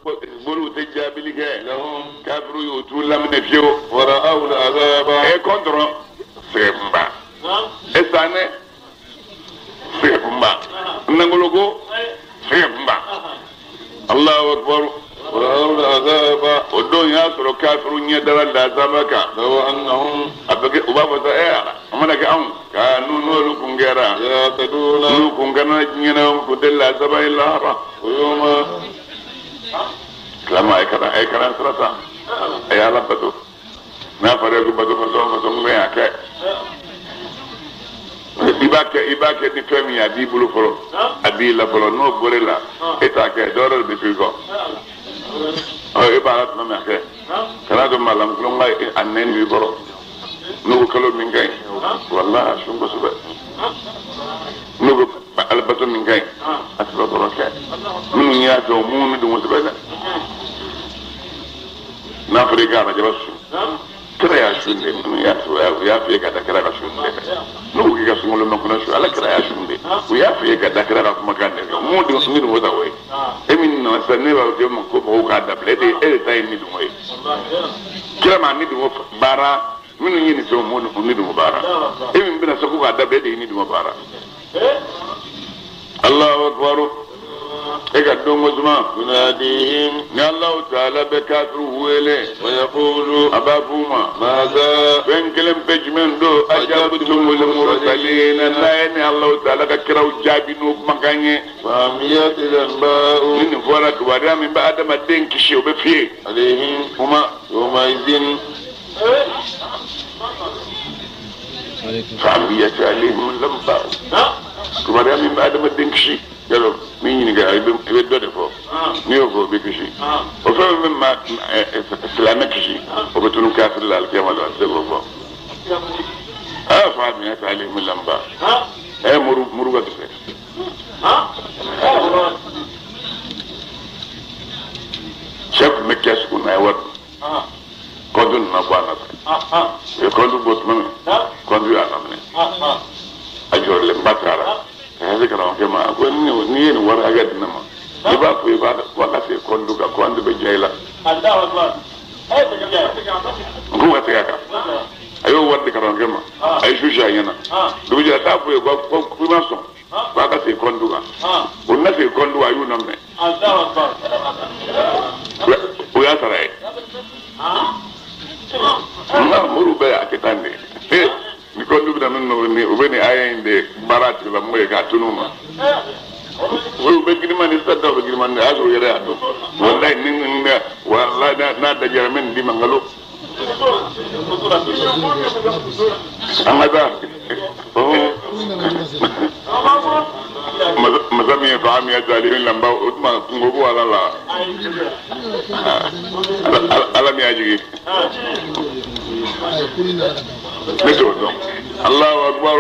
Moriw tɛ jaabili kɛ kafiru y'u t'u laminɛ fiyewu ورأوا العذاب e kɔntɔrɔn sɛgɛnba e sanɛ sɛgɛnba nangoloko sɛgɛnba Allahu akbar ورأوا العذاب o don y'a sɔrɔ kafiru ɲɛ dara lazaba kan لو أنهم a bɛ kɛ u b'a fɔ sa ɛ ala a mana kɛ anw ka n'u n'olu kun kɛra يهتدون n'u kun kana diɲɛ kun tɛ lazaba ye lahara ويوم silama a ye kana a ye kana sira ta a ye ala bato n'a fɔra ko bato fasɔn fasɔn ko y'a kɛ i b'a kɛ i b'a kɛ ni fɛn min ye a b'i bolo fɔlɔ a b'i la fɔlɔ n'o bɔr'e la e t'a kɛ dɔwɛrɛ de bɛ to i kɔ ɔ e b'a la tuma min a kɛ kana to malam kulon ka a nɛn b'i kɔrɔ n'o ko kalo min ka ɲi walahi a sun kosɛbɛ n'o ko alabato min ka ɲi a tɛ kɔrɔ kɛ minnu y'a kɛ o mun ni don kosɛbɛ dɛ n'a fɔra i ka arajaba sun kira y'a sun de minnu y'a u y'a f'i ye ka da kira ka sun de fɛ n'u ko k'i ka sunkalo makɔnɔ sun ala kira y'a sun de u y'a f'i ye ka da kira ka kumakan de fɛ mun de ni dun ta o ye e min nana sisan ne b'a fɔ ma ko mɔgɔw k'a dabila e de ta ye ni dun ye kira ma ni dun baara minnu ye nin fɛnw mun ni dun baara e min bɛna se ko k'a dabila e de ye ni dun baara Allahu akbar e ka don ko suma يناديهم ni Allahu taala bɛ kafiru wele ويقول a b'a f'u ma ماذا fɛn kelen bɛ jumɛn don ajabtumul mursalina n'a ye ni Allahu taala ka kiraw jaabi n'o kumakan ye فعميت الأنباء ni nin fɔra kibaruya min bɛ adamaden kisi o bɛ f'i ye عليهم kuma يومئذ fa'amiyat alayhim lamba kibaruya min bɛ adamaden kisi yɔrɔ min ɲininka i bɛ dɔ de fɔ n'i y'o fɔ o bɛ kisi o fɛn min bɛ maa silamɛ kisi o bɛ tunu kafiri la alikiyama la a tɛ se k'o fɔ fa'amiyat alayhim lamba ɛ muru muru ka kisɛ cɛ tun bɛ kɛsu kunna a ye wari dun kɔntu nana bɔ a nɔfɛ u ye kɔntu bɔ tuma min kɔntu y'a laminɛ a jɔrɔlenba taara ka se karamɔgɔkɛ ma a ko n'i ye nin wari hakɛ di ne ma i b'a fɔ i b'a ko a ka segin kɔntu kan kɔntu bɛ diya i la n ko ka segin a kan a y'o wari di karamɔgɔkɛ ma a ye su si a ɲɛna dugu jɛra t'a fɔ ye ko i ma sɔn ko a ka segin kɔntu kan o na segin kɔntu kan a y'u nɔminɛ o y'a sara ye nka moriw bɛɛ y'a kɛ tan de ni kɔntu bɛna min nɔfɛ ni u bɛ nin aya in de baara tigilamɔgɔ ye k'a tunu ma u bɛ girinma ni sisan dɔw bɛ girinma ni a y'a sɔrɔ u yɛrɛ y'a dɔn walayi ni ni walayi n'a dajara n bɛ nin d'i ma nkalon an ka taa masa min ye fa min ye zalimin lanba o tuma kungo ko ala la ala min y'a jigin ne t'o dɔn Allahu akbar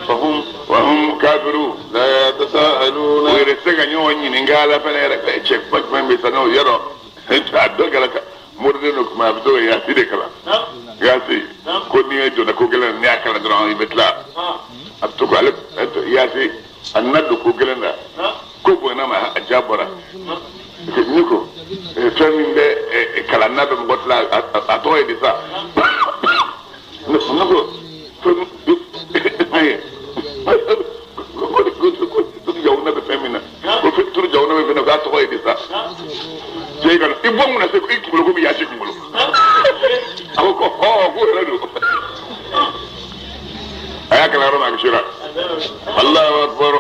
فهم wa hum kafiru لا يتساءلون u yɛrɛ tɛ se ka ɲɔgɔn ɲininka ala fɛnɛ yɛrɛ cɛ kuma jumɛn bɛ sa n'o yɔrɔ a dɔ kɛra moriden dɔ kuma a bɛ to ka yaasi de kalan yaasi ko n'i ye donna ko gɛlɛn na n'i y'a kalan dɔrɔn i bɛ tila a bɛ to k'ale yaasi a nana don ko gɛlɛn na ko bonyana ma a ja bɔra ne ko fɛn min bɛ kalan n'a bɛ mɔgɔ tila a tɔgɔ ye di sa ne ko fɛn ko turu jawuna bɛ fɛn min na ko turu jawuna bɛ fɛn na k'a tɔgɔ ye di sa cɛ ka i bɔ mun na se i kunkolo komi yaasi kunkolo a ko ko hɔ k'o yɛrɛ don a y'a kalan yɔrɔ min a kisira Allahu akbar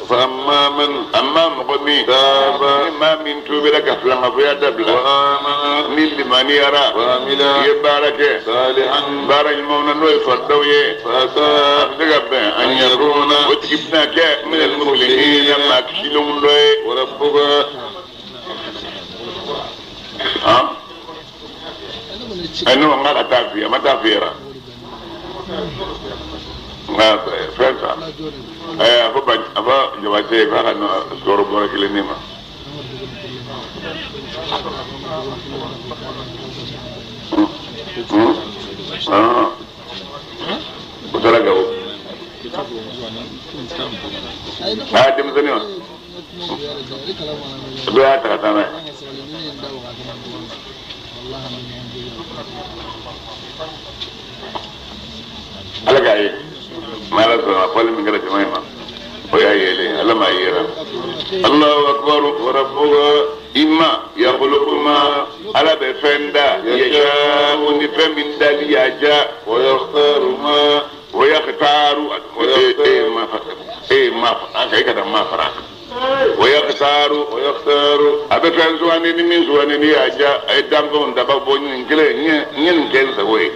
فأما من amma mɔgɔ min تاب ni maa min tuubira ka filankafoya dabila وآمن ni limaniyara وعمل i ye baara kɛ صالحا baara ɲumanw na n'o ye faridaw ye فعسى a bɛ se ka bɛn an yakuna o tigi bɛna kɛ minal muflihina maa kisilenw dɔ ye وربك han ayi ne ko n k'a ka taa f'i ye a ma taa f'i ye wa nka fɛn ta a fɔ ba a fɔ jabate ye k'a ka na sukaro bɔrɛ kelen di ma o taara Gawo aa denmisɛnnin wa Dɔ y'a ta ka taa n'a ye. Ala k'a ye ma ala sɔnna fɔli min kɛra jama in ma o y'a yelen ala m'a yera. Allahu akbar wa rabbuka imma yakhluqu ma ala bɛ fɛn da yasha'u ni fɛn min dali y'a diya wa yakhtaru ma wa yakhtaru ma e ka taa ma fara wa yakhtaru a bɛ fɛn sugandi ni min sugandi ni y'a diya a ye danfɛnw daba bɔ nin kelen n ye nin kɛ n sago ye.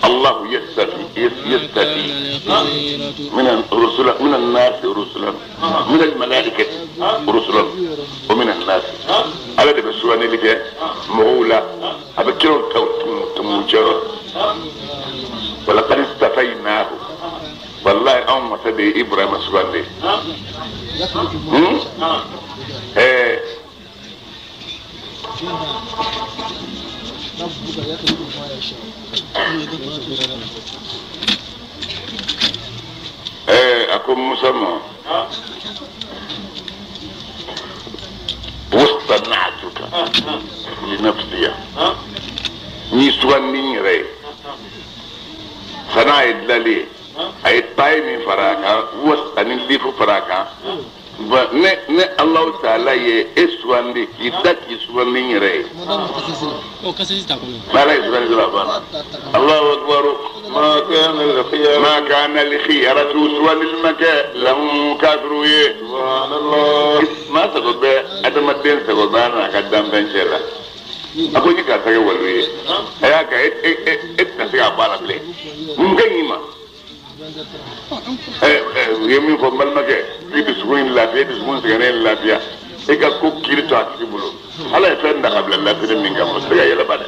الله يستفي من الرسل من الناس رسلا من الملائكة رسلا ومن الناس على ده بسواني لك مغولة أبكروا تموجر ولقد استفيناه والله أم سيدي إبراهيم سواني إيه أكون مسمى واصطنعتك لنفسي نسوان نيري صنع دلالي أي تايم فراكا وصنع اللي فراكا ne Allah Ta'ala ye eswandi kida kiswandi yɛrɛ o kasisi ta kɔnɔ ala ye sugandi la banna Allahu akbar ma kana al-khiyar ma kana al-khiyaratu sugandi ma kɛ lahum kafiru ye subhanallah ma sago bɛ adamaden sago bɛ n'a ka danfɛn cɛ la a ko ni karisa kɛ wali ye a y'a kɛ e tɛna se k'a bɔ a la bilen mun ka ɲi ma u ye min fɔ n balimakɛ i dusukun in lafiya i dusukun sɛgɛnnen in lafiya e ka ko kiiri to a tigi bolo ala ye fɛn da ka bila lafiya min kama o tɛ se ka yɛlɛma dɛ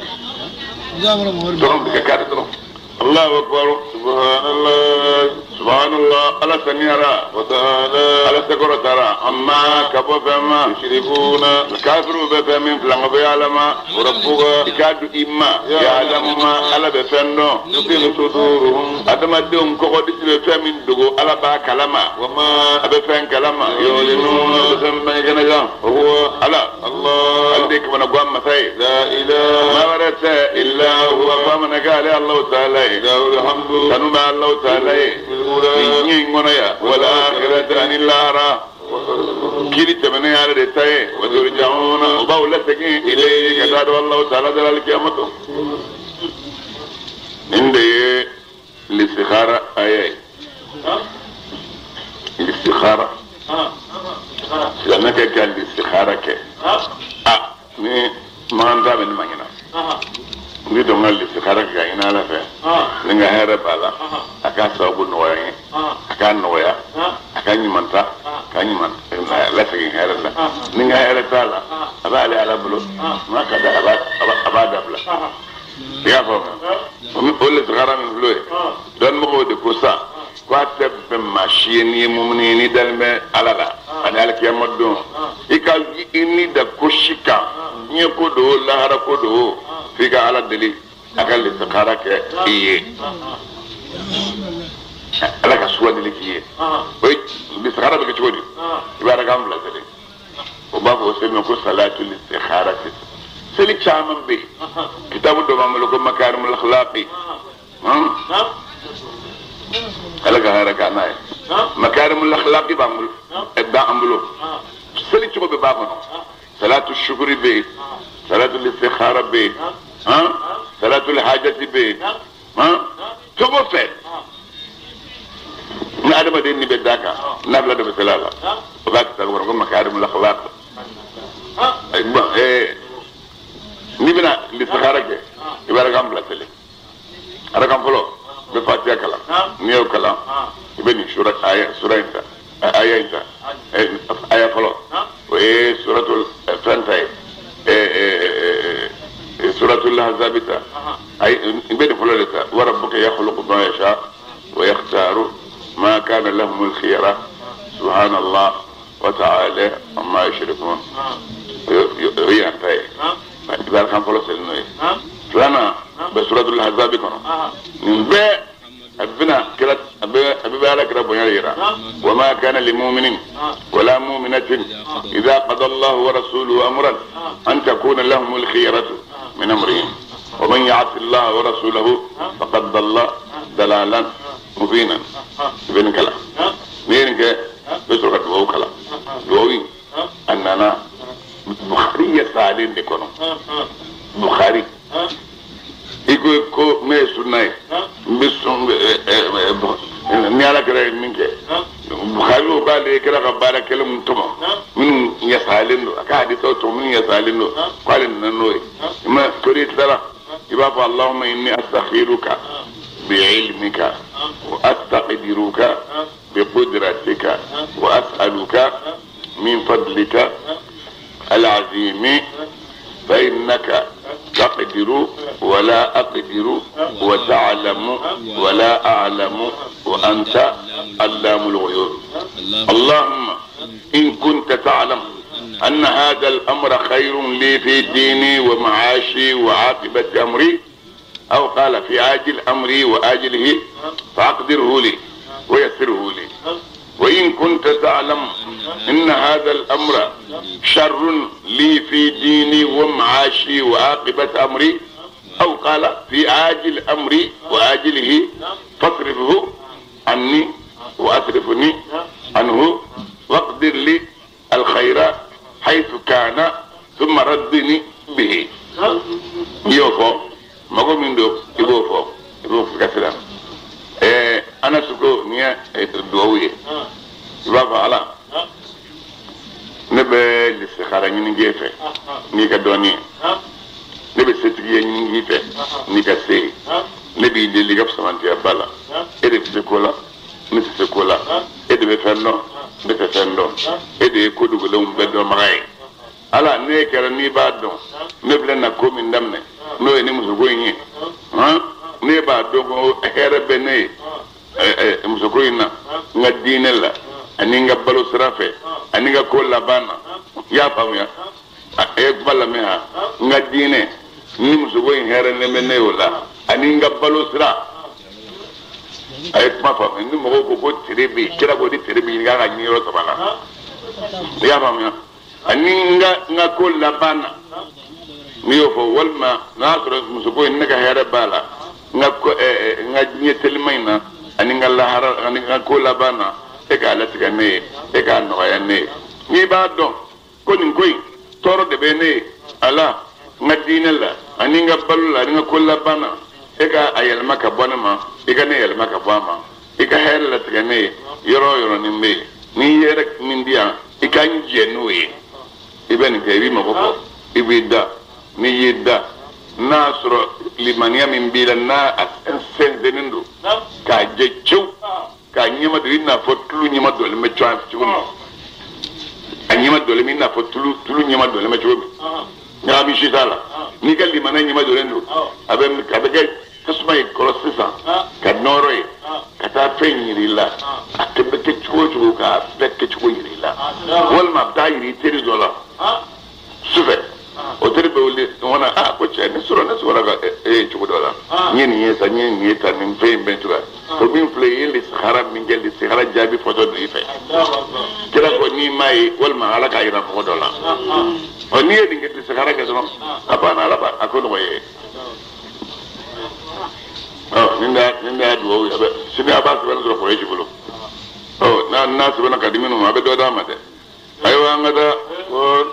dɔrɔn bɛ kɛ kari dɔrɔn. Allahu akbar subhanallah subhanallah ala saniyara wa ta'ala ala sekɔrɔtara amma ka bɔ fɛn ma yushrikuna kafiru bɛ fɛn min filankafoya ala ma wa rabbuka i k'a dun i ma ya'lamu ma ala bɛ fɛn dɔn yuqinu suduruhum adamadenw kɔkɔdisi bɛ fɛn min dogo ala b'a kalama wa ma a bɛ fɛn kalama yu'linuna a bɛ fɛn bange kɛnɛ kan wa huwa ala Allah ale de ye kamanagan masa ye la ilaha maa wɛrɛ tɛ illa huwa f'a mana kɛ ale Alahu ta'ala ye lahu alhamdu kanu bɛ Alahu ta'ala ye nin diɲɛ in kɔnɔ yan wal akhirati ani lahara kiri tɛmɛnen y'ale de ta ye wa turja'una o b'aw lasegin ilayhi ka taa don Alahu ta'ala da alikiyama to nin de ye listikhara aya ye listikhara silamɛ kɛ ka listikhara kɛ a ni makan ta bɛ ni ma ɲina n bɛ dɔn ka listikhara kɛ ka ɲini ala fɛ ni n ka hɛrɛ b'a la a k'a sababu nɔgɔya n ye a k'a nɔgɔya a ka ɲuman ta ka ɲuman lasegin hɛrɛ la ni n ka hɛrɛ t'a la a b'ale ala bolo n'a ka di a b'a dabila i y'a faamu o listikhara min filɛ o ye dɔnnibagaw de ko sa k'a tɛ bɛn maa si ye n'i ye mumuni ye n'i dalen bɛ ala la ani alikiyama don i ka i ni da ko si kan diɲɛ ko don lahara ko don f'i ka ala deli a ka listikhara kɛ i ye ala ka sugandili k'i ye o ye listikhara bɛ kɛ cogo di i bɛ arakan fila seli o b'a fɔ o seli ma ko salatu listikhara seli caman bɛ yen kitabu dɔ b'an bolo ko makarimul akhlaqi ala ka hɛrɛ k'an n'a ye makarimul akhlaqi b'an bolo b'an bolo seli cogo bɛɛ b'a kɔnɔ salatu shukuri bɛ yen salatu listikhara bɛ yen salatu hajati bɛ yen cogo fɛ ni adamaden ni bɛ d'a kan n'a bila dɔ bɛ seli a la o b'a kitabu kɔnɔ ko makarimul akhlaq n'i bɛna listikhara kɛ i bɛ arakan fila seli arakan fɔlɔ i bɛ fatiya kalan n'i y'o kalan i bɛ nin sura aya sura in ta aya in ta aya fɔlɔ o ye suratul fɛn ta ye suratul ahzab ta ayi i bɛ nin fɔlɔ de ta wa rabbuka yakhluqu ma yasha wa yakhtaru ma kana lahumul khiyara subhanallah wa ta'ala amma yushrikun o ye yan ta ye i bɛ arakan fɔlɔ seli n'o ye filanan bɛ suratul ahzab kɔnɔ nin bɛɛ A bɛna kira a bɛ Ala kira bonya yira. Wa ma kana li mu'minin wala mu'minatin idha qada Allahu wa rasuluhu amran an takuna lahumul khiyaratu min amrihim wa man ya'si Allaha wa rasulahu faqad dalla dalalan mubinan. I bɛ nin kalan. N'i ye nin kɛ, i bɛ sɔrɔ ka dugawu kalan. Dugawu in a nana Bukhari ye salen de kɔnɔ. Bukhari. I ko ko ne ye sunna ye, n bɛ sɔn ni Ala kɛra ye min kɛ. Bukhari ko k'ale kɛra ka baara kɛlen mun tɔmɔ minnu ɲɛsalen don, a ka hadisaw tɔmɔ minnu ɲɛsalen don, k'ale nana n'o ye. I ma tori tilala, i b'a fɔ Allahumma inni astakhiruka bi ilmika wa astaqdiruka bi qudratika wa as'aluka min fadlika al-azimi fa innaka تقدر ولا أقدر وتعلم ولا أعلم وأنت علام الغيوب. اللهم إن كنت تعلم أن هذا الأمر خير لي في ديني ومعاشي وعاقبة أمري، أو قال في عاجل أمري وآجله، فأقدره لي ويسره لي. وإن كنت تعلم إن هذا الأمر شر لي في ديني ومعاشي وعاقبة أمري، أو قال في عاجل أمري وآجله، فاصرفه عني وأصرفني عنه واقدر لي الخير حيث كان ثم ردني به. يوفو ما قوم من دو يبوفو يبوفو كثيرا. أنا سكو نيا دووي بابا على نبى الاستخارة نيجي نيجا دوني نبى ستجي نيجي نيجا سي نبى يدي لقب سمانتي أبلا إدي بسكولا نسكولا إدي بفنو بفنو إدي كودو قلوم بدو معي على نيكر نيبادو نبلنا كومين دمنا نوي نمسكويني ها ne b'a dɔn ko hɛrɛ bɛ ne ye musoko in na n ka diinɛ la ani n ka balo sira fɛ ani n ka ko laban na. I y'a faamuya? A ye kuma lamɛn ha. N ka diinɛ ni musoko in hɛrɛ ne bɛ ne ye o la ani n ka balo sira. A ye kuma faamuya. Ni mɔgɔw ko ko tere bɛ yen, kira ko ni tere bɛ ɲini k'a ka ɲini yɔrɔ saba la. I y'a faamuya? Ani n ka ko laban na. N'i y'o fɔ walima n'a y'a sɔrɔ musoko in ne ka hɛrɛ b'a la, n ka diɲɛ telima in na ani n ka lahara ani n ka ko laban na, e k'a latigɛ ne ye, e k'a nɔgɔya ne ye. N'i b'a dɔn ko nin ko in tɔɔrɔ de bɛ ne ye a la n ka diinɛ la ani n ka balo la ani n ka ko laban na, e ka a yɛlɛma ka bɔ ne ma, i ka ne yɛlɛma ka bɔ a ma, i ka hɛrɛ latigɛ ne ye yɔrɔ o yɔrɔ nin bɛ yen. N'i ye hɛrɛ min di yan, i ka n jɛ n'o ye. I bɛ nin kɛ, i b'i mago fɔ, i b'i da. N'i y'i da, n'a sɔrɔ limaniya min b'i la n'a sɛnsɛnnen don k'a jɛ cew k'a ɲɛma don i n'a fɔ tulu ɲɛma dɔlen bɛ cogo min, a ɲɛma dɔlen bɛ i n'a fɔ tulu ɲɛma dɔlen bɛ cogo min, ɲagami si t'a la. N'i ka limaniya ɲɛma dɔlen don, a bɛ kɛ tasuma ye kɔrɔ sisan ka nɔrɔ ye ka taa fɛn yir'i la, a bɛ kɛ cogo o cogo k'a bɛɛ kɛcogo yir'i la, walima a bɛ taa yir'i teri dɔ la sufɛ. O teri bɛ wuli ɲɔgɔn na, a ko cɛ ne sɔrɔ ne sɔrɔ ka e ye cogo dɔ la, n ye nin ye sa, n ye nin ye tan, nin fɛn in bɛ cogoya. O min filɛ i ye lisihara min kɛ, lisihara jaabi fɔtɔ don i fɛ. Kira ko n'i m'a ye walima Ala k'a yira mɔgɔ dɔ la. Ɔ n'i ye nin kɛ lisihara kɛ dɔrɔn, a banna, Ala b'a a ko nɔgɔya ye. Ɔ nin de y'a dugawu ye, a bɛ sini a b'a sɛbɛn sɔrɔ kɔrɔsi bolo. Ɔ n'a sɛbɛnna ka di minnu ma, a bɛ dɔ d'a ma dɛ. Ayiwa an ka taa ko.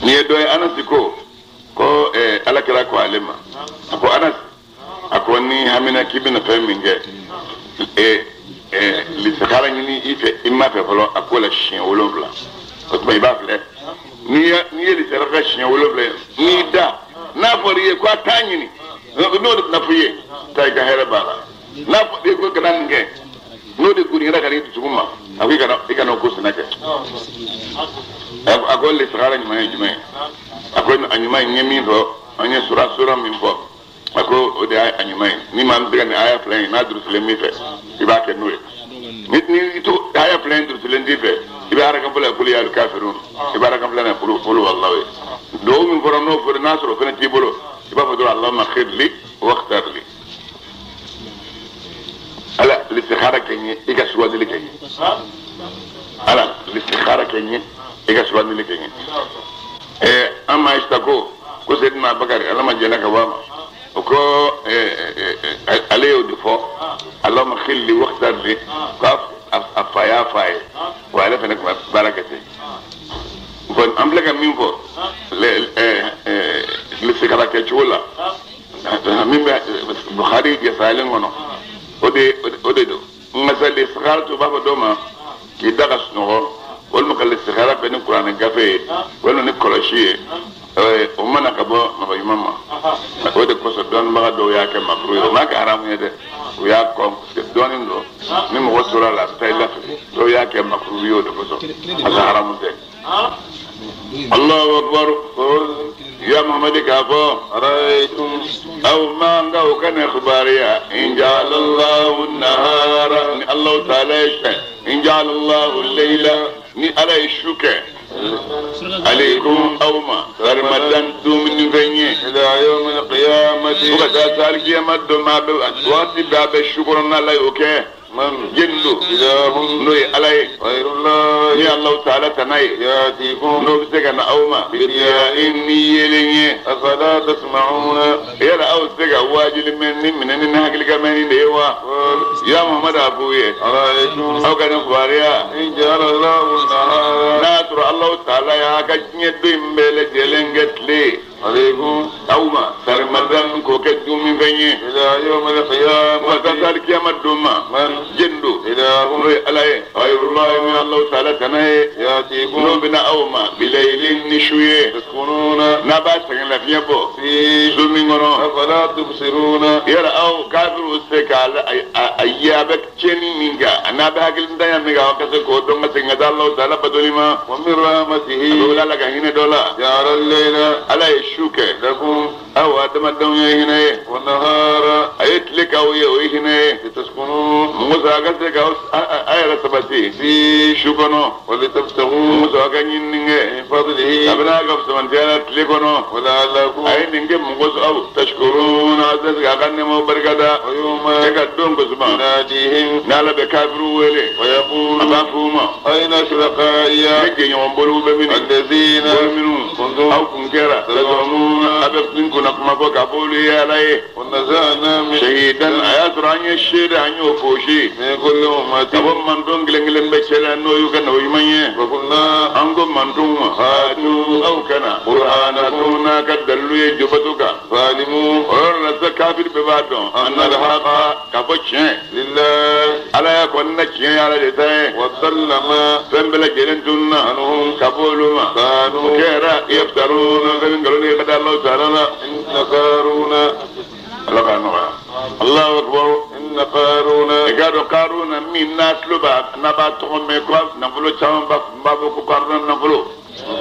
N'i ye dɔ ye Anasi ko ko Ala kɛra ko ale ma, a ko Anasi, a ko ni hamina k'i bɛna fɛn min kɛ, lisakara ɲini i fɛ i ma fɛ fɔlɔ, a ko la siɲɛ 7. O tuma i b'a filɛ, n'i ye lisakara kɛ siɲɛ 7 n'i da n'a fɔra i ye ko a t'a ɲini, n'o de bɛna fɔ i ye, taa i ka hɛrɛ b'a la. N'a fɔra i ye ko kana nin kɛ, n'o de goninkɛra ka n'i dusukun ma, a ko i kana o ko sɛnɛ kɛ. A ko lisakara ɲuman ye jumɛn ye? A ko a ɲuman ye n ye min fɔ, an ye sura min fɔ, a ko o de y'a ɲuman ye. Ni maa min bɛ ka nin aya fila in n'a durusilen min fɛ, i b'a kɛ n'o ye. Ni to aya fila in durusilen t'i fɛ, i bɛ arakan fɔlɔ ye kulu ya kafirun, i bɛ arakan filanan ye kulu walahi ye. Duwawu min fɔra n'o fɔra n'a sɔrɔ o fana t'i bolo, i b'a fɔ dɔrɔn Allahumma khir li wakhtar li. Ala l'istikhara kɛ n ye i ka sugandili kɛ n ye. Ala l'istikhara kɛ n ye i ka sugandili kɛ n ye. An ma Ayisa ko Seydina Bakari Ala ma jɛnna ka bɔ a ma o ko ale y'o de fɔ Allahumma khilli wakhtar li k'a a fa y'a fa ye wa ale fana tun bɛ baara kɛ ten. Bon an filɛ ka min fɔ l'istikhara kɛcogo la min bɛ Bukhari jasalen kɔnɔ o de don. Nka l'istikhara to b'a fɔ dɔw ma k'i da ka sunɔgɔ walima ka l'istikhara bɛ ni kuranɛ gafe ye walima ni kɔlɔsi ye o mana ka bɔ mɔgɔ ɲuman ma. O de kosɔn dɔnnibaga dɔw y'a kɛ makuru ye o m'a kɛ haramu ye dɛ o y'a kɔn parce que dɔɔnin don ni mɔgɔ tora la a bɛ taa i lafili dɔw y'a kɛ makuru ye o de kosɔn a tɛ haramu tɛ. Allahu akbar ya Muhammad k'a fɔ aw man ka o kana kibaruya in ja'ala Allahu nahara ni Allahu ta'ala ye sɛn in ja'ala Allahu layla ni Ala ye su kɛ alaykum aw ma sarmadan dumuni fɛn ye ila yawmil qiyamati fo ka taa se alikiyama don ma bɛ waati bɛɛ a bɛ su kɔnɔna la y'o kɛ. Jɛnni don n'o ye Ala ye ni Alahu ta'ala tana ye n'o bɛ se ka na aw ma ni yeelen ye afala tasma'una yala aw tɛ se ka waajuli mɛn ni minɛ ni hakili ka mɛn ni de ye wa ya Muhammad a f'u ye aw ka nin kibaruya n'a y'a sɔrɔ Alahu ta'ala y'a ka diɲɛ don in bɛɛ lajɛlen kɛ tile ye alaykum aw ma sarmadan k'o kɛ dumunifɛn ye ila yawmil qiyamati fo ka taa se alikiyama don ma jɛnni don n'o ye Ala ye ghayrullahi min Alahu ta'ala tana ye n'o bɛ na aw ma bilaylin ni su ye n'a b'a sɛgɛn lafiɲɛ bɔ su min kɔnɔ afala tubsiruna yala aw kafiriw se k'a a ye a bɛ tiɲɛni min kɛ a n'a bɛ hakilintanya min kɛ aw ka se k'o dɔn ka segin ka taa Alahu ta'ala batoli ma wa min rahmatihi a bɛ wuli Ala ka hinɛ dɔ la ja'ala al-layla Ala ye su kɛ aw adamadenw ye hinɛ ye wa a ye tile k'aw ye o ye hinɛ ye litaskunu mɔgɔ a ka se k'aw a yɛrɛ sabati fi su kɔnɔ wa litabtaghu mɔgɔ a ka ɲinini kɛ min fadlihi kabini a ka fisamantiya la tile kɔnɔ wa la'allakum a ye nin kɛ mɔgɔ aw tashkuruna a tɛ se k'a ka nɛɛmaw barikada wa yawma e ka don kosuma yunadihim n'Ala bɛ kafiriw wele wa yaqulu a b'a f'u ma ayna shuraka'iya ne jɛɲɔgɔn boliw bɛ min alladhina boli minnu kuntum aw kun kɛra tazumuna a bɛ min kunna kuma fɔ k'a fɔ olu ye Ala ye wa naza'na min shahidan a y'a sɔrɔ an ye seere an y'o fosi min kulli ummatin ka bɔ mantɔn kelen kelen bɛɛ cɛ la n'o y'u ka nabi ɲuman ye wa qulna an ko mantɔnw ma haatu aw kana burhanakum n'a ka dalilu ye jɔbato kan fa'alimu o yɔrɔ la sisan kafiri bɛɛ b'a dɔn anna al-haqa k'a fɔ tiɲɛ lillahi Ala y'a kɔni na tiɲɛ ye Ala de ta ye wa dalla ma fɛn bɛɛ lajɛlen tununa anhum ka bɔ olu ma kanu o kɛra yaftaruna fɛn nkalon ye ka da Alahu ta'ala la inna qaruna Ala k'a nɔgɔya Allahu akbar inna qaruna i k'a dɔn Karuna min n'a tulo b'a n'a b'a tɔgɔ mɛn ko nafolo caman b'a fɔ ko Karuna nafolo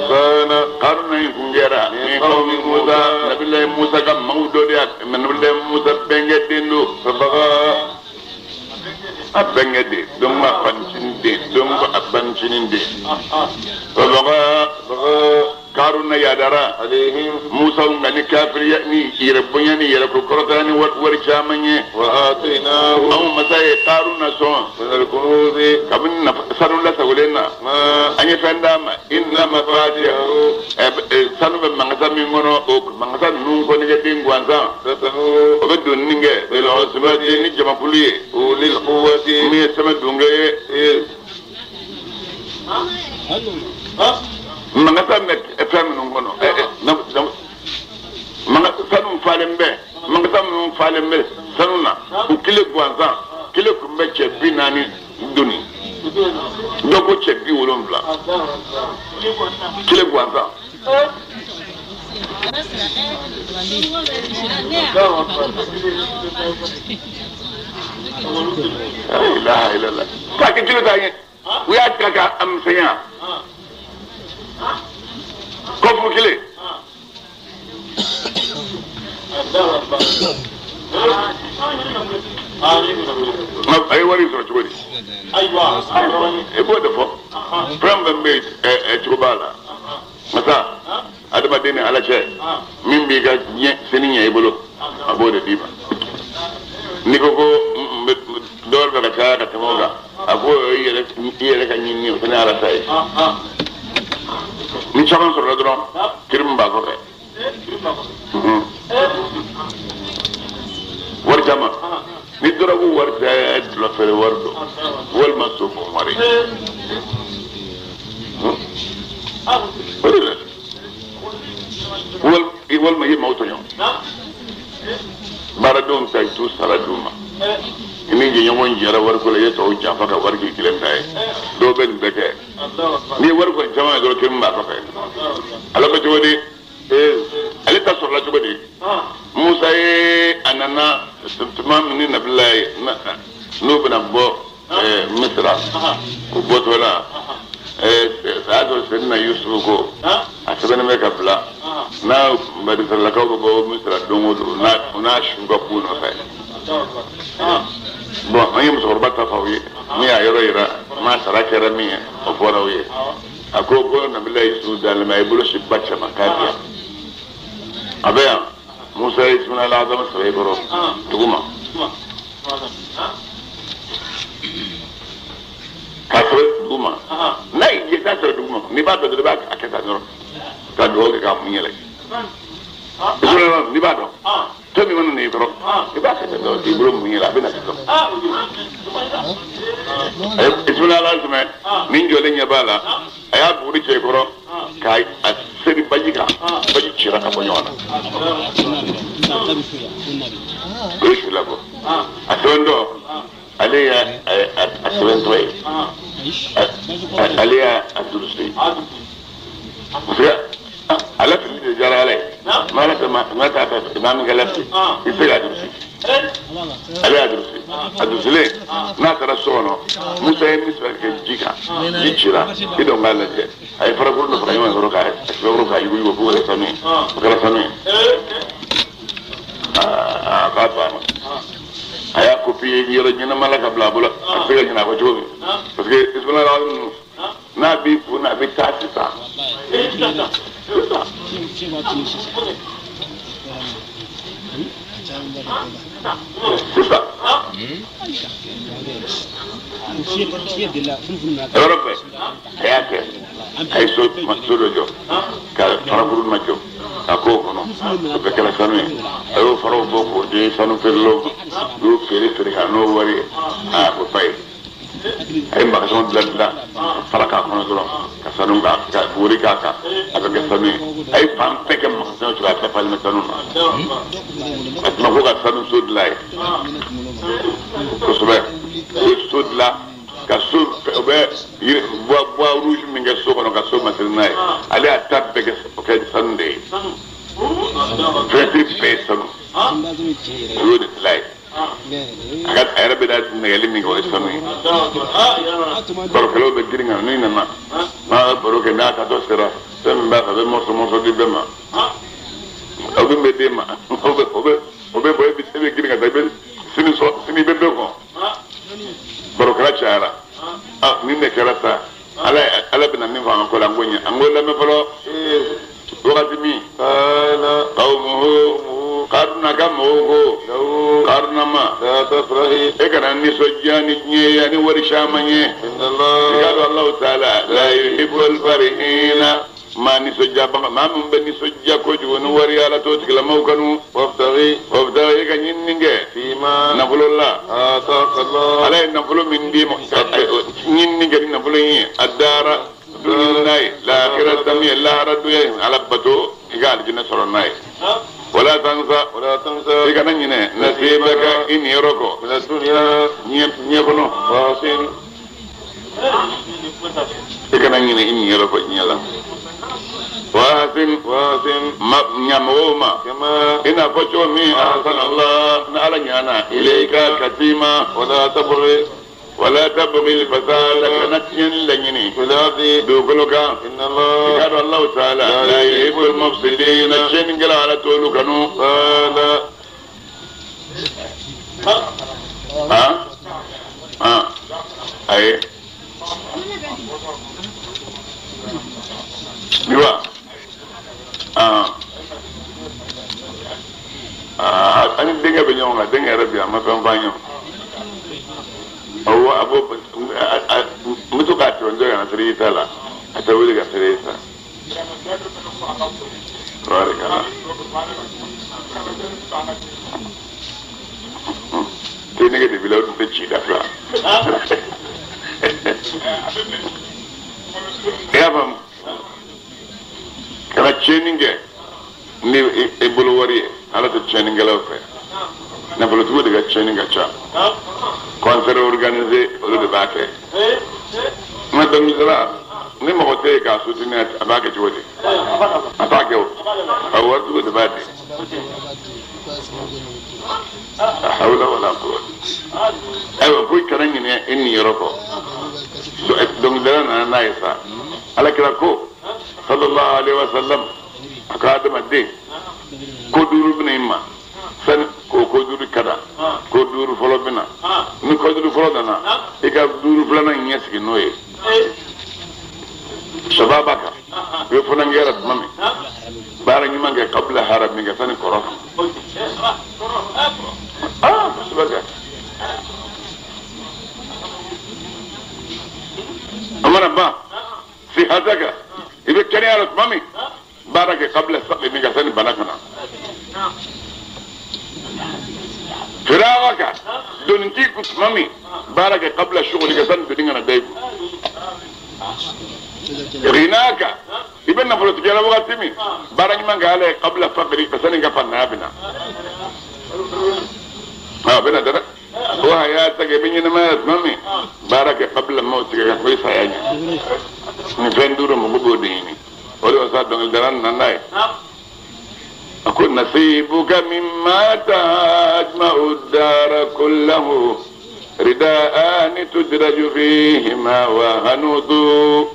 kana Karuna in kun kɛra min qawmi Musa nabilayi Musa ka maaw dɔ de y'a nabilayi Musa bɛnkɛ den don fabaga a bɛnkɛ den donc a fanicinin den donc a banicinin den fabaga baga Karuna yadara alayhim Musa nka ni kafiriya ni yɛrɛ bonya ni yɛrɛ ko kɔrɔta ni wari caman ye wa atainahu anw masa ye Karuna sɔn min al-kunuzi kabini sanu lasagolen na ma an ye fɛn d'a ma inna mafatihahu sanu bɛ mankasa min kɔnɔ o mankasa ninnu kɔni kɛ den gansan satanu o bɛ donni kɛ bil usbati ni jamakulu ye ulil quwwati min ye sɛbɛn dunkɛ ye mankasa bɛ fɛn minnu kɔnɔ sanu falen bɛ mankasa minnu falen bɛ sanu na u kile gansan kile kun bɛ cɛ 40 doni dɔw ko cɛ 70 kile gansan. La ilaha illallah. K'a kɛ kilo t'a ɲɛ u y'a tigɛ k'a misɛnya kɔfu kelen. A ye wari sɔrɔ cogo di? I b'o de fɔ. Fɛn fɛn bɛ yen cogo b'a la. Masa adamaden ni Ala cɛ min b'i ka diɲɛ sini ɲɛ i bolo a b'o de d'i ma. N'i ko ko n bɛ Dɔw bɛ ka caya ka tɛmɛ o kan a ko i yɛrɛ ka ɲinini o fana ye ala ta ye ni caman sɔrɔla dɔrɔn kiri min b'a kɔfɛ wari caman ni dɔrɔgu wari tɛ dulɔ feere wari don walima so bon wari o de la walima i ye maaw tɔɲɔ baaradenw ta i t'u sara d'u ma i ni jɛɲɔgɔn jɛra wariko la i ye tɔw janfa ka wari k'i kelen ta ye dɔw bɛ nin bɛɛ kɛ n'i ye wari kɔni caman ye dɔrɔn kiri min b'a kɔfɛ ala bɛ cogo di ale ta sɔrɔla cogo di Musa ye a nana tuma min ni Nabila ye n'o bɛna bɔ Misira o bɔtɔ la a y'a sɔrɔ Seyidina Yusufu ko a sɛbɛnnen bɛ ka bila n'a Banisiralakaw bɛ bɔ Misira don o don o n'a su ka k'u nɔfɛ bon an ye musokɔrɔba ta f'aw ye min y'a yɔrɔ yira n'a sara kɛra min ye o fɔra aw ye a ko ko Nabila Yusufu dalen bɛ a ye bolo si ba cɛ ma k'a di yan a bɛ yan Musa ye Ismaila Adama saba i kɔrɔ duguma k'a sɔrɔ duguma n'a y'i jɛ k'a sɔrɔ duguma n'i b'a dɔn dɔrɔn i b'a kɛ tan dɔrɔn ka dugawu kɛ k'a mun yɛlɛ Ismaila n'i b'a dɔn fɛn min mana na i kɔrɔ i b'a kɛ tan dɔrɔn k'i bolo mun yɛlɛ a bɛ na sisan Ismaila Adama ni jɔlen ɲɛ b'a la a y'a buguri cɛ i kɔrɔ k'a seri baji kan baji cira ka bɔ ɲɔgɔn na o ye su labɔ a sɛbɛntɔ ale y'a a sɛbɛntɔ ye ale y'a a durusi ye parce que ala fili de diyara ala ye maa ala tɛ maa t'a fɛ maa min kɛ lafili i tɛ se k'a durusi ale y'a durusi a durusilen n'a taara so kɔnɔ Musa ye min sɔrɔ kɛ ji kan ji cira i dɔn k'a lajɛ a ye farakuru dɔ fara ɲɔgɔn kan k'a sɛbɛkɔrɔ k'a yuguyugu fo k'o kɛ sanu ye o kɛra sanu ye aa k'a banna a y'a kopiye yɔrɔ ɲɛnama la ka bila a bolo a bɛ se ka ɲinɛ a kɔ cogo min parce que Ismaila ninnu n'a b'i kun na a bɛ taa sisan sisan yɔrɔ bɛɛ a y'a kɛ a ye so dɔ jɔ ka farakuru ma jɔ ka k'o kɔnɔ o bɛɛ kɛra sanu ye a y'o faraw bɔ k'o di sanu feerelaw ma u y'o feere feere ka n'o wari ye a ko fa ye a ye magasɔn dilan dilan ka fara k'a kɔnɔ dɔrɔn ka sanu ka wari k'a kan a bɛ kɛ sanu ye a ye fan bɛɛ kɛ magasɔn cogo a bɛɛ falen bɛ sanu na a tuma ko ka sanu so dilan ye kosɛbɛ u ye so dilan ka so u bɛ yiri bois rouge min kɛ so kɔnɔ ka so masiri n'a ye ale y'a ta bɛɛ kɛ kɛ sanu de ye fenêtre bɛɛ ye sanu o y'o de dilan ye a ka a yɛrɛ bɛ na nɛgɛli min kɛ o ye sanu ye barokɛlaw bɛ girin ka na n'i nana n'a bɛ baro kɛ n'a taatɔ sera fɛn min b'a fɛ a bɛ mɔsɔn mɔsɔn di bɛɛ ma o min bɛ d'e ma o bɛ o bɛ o bɛ bɔ e bɛ girin ka taa i bɛ sini sɔn sini bɛ bɛɛ kɔn barokɛla cayara ah nin de kɛra sa ala ala bɛna min fɔ an ka ko la an ko ɲɛ an ko lamɛn fɔlɔ wagati min qawmuhu Karuna ka mɔgɔw ko Karuna ma e kana nisɔndiya ni diɲɛ ye ani wari caman ye i k'a dɔn Alahu taala la yuhibbul farihina maa nisɔndiyabaga maa min bɛ nisɔndiya kojugu ni wari ala t'o tigilamɔgɔw kanu wabtaghi e ka ɲinini kɛ nafolo la ala ye nafolo min d'i ma ɲinini kɛ ni nafolo in ye a dara dumuni n'a ye lahara min ye lahara don ye ala bato i ka alijinɛ sɔrɔ n'a ye wala tansa i kana ɲinɛ nasibaka i niyɔrɔ kɔ diɲɛ kɔnɔ i kana ɲinɛ i niyɔrɔ kɔ diɲɛ la waasin ɲamɔgɔw ma i n'a fɔ cogo min ahsana Allah ni ala ɲana ilayka ka t'i ma wala tabghi al-fasada kana tiɲɛni laɲini dugukolo kan i k'a dɔn Alahu taala la yuhibbul mufsidina tiɲɛnikɛla ala t'olu kanu ayi Niwa ani denkɛ bɛ ɲɔgɔn kan denkɛ yɛrɛ bi a ma fɛn f'an ye. Awɔ a b'o n bɛ to k'a tɛmɛ dɔ kana seri isa la a tɛ wuli ka seri isa. Tabarikala. Te nege de b'i la o tun tɛ ci da fila. I y'a faamu kana tiɲɛni kɛ ni i bolo wari ye ala tɛ tiɲɛnikɛlaw fɛ nafolotigiw de ka tiɲɛni ka ca concert organisé olu de b'a kɛ nka dɔnkilidala ni mɔgɔ tɛ yen k'a soutenir a b'a kɛ cogo di a t'a kɛ o a waritigiw de b'a di hawla wala quwwata ayiwa ko i kana ɲinɛ i niyɔrɔ kɔ dɔnkilidala nana n'a ye sa ala kira ko sallallahu alaihi wa sallam a ko adamaden ko duuru bɛna i ma sani ko ko duuru kada ko duuru fɔlɔ bɛna ni ko duuru fɔlɔ nana i ka duuru filanan ɲɛ sigi n'o ye sababa kan i bɛ funankɛya la tuma min baara ɲuman kɛ kabila hara min kɛ sani kɔrɔ kan aa kosɛbɛ kɛ a mana ban sihataka i bɛ kɛnɛya la tuma min baara kɛ kabila sabi min kɛ sani bana ka na firagaka doni t'i kun tuma min baara kɛ kabila suguli kɛ sani doni kana da i kun ghinaka i bɛ nafolotigiya la wagati min baara ɲuman kɛ ala ye kabila fakiri ka sani ka fantanya bɛ na a bɛ na dɛ o hayataka i bɛ ɲɛnamaya la tuma min baara kɛ kabila mawtika ka fɔ i saya ɲɛ nin fɛn duuru mɔgɔ b'o de ɲini o de wasa dɔnkilidala nana n'a ye a ko nasibuka mimma tajma'u dara kullahu rida'ani tudraju fihima wa hanudu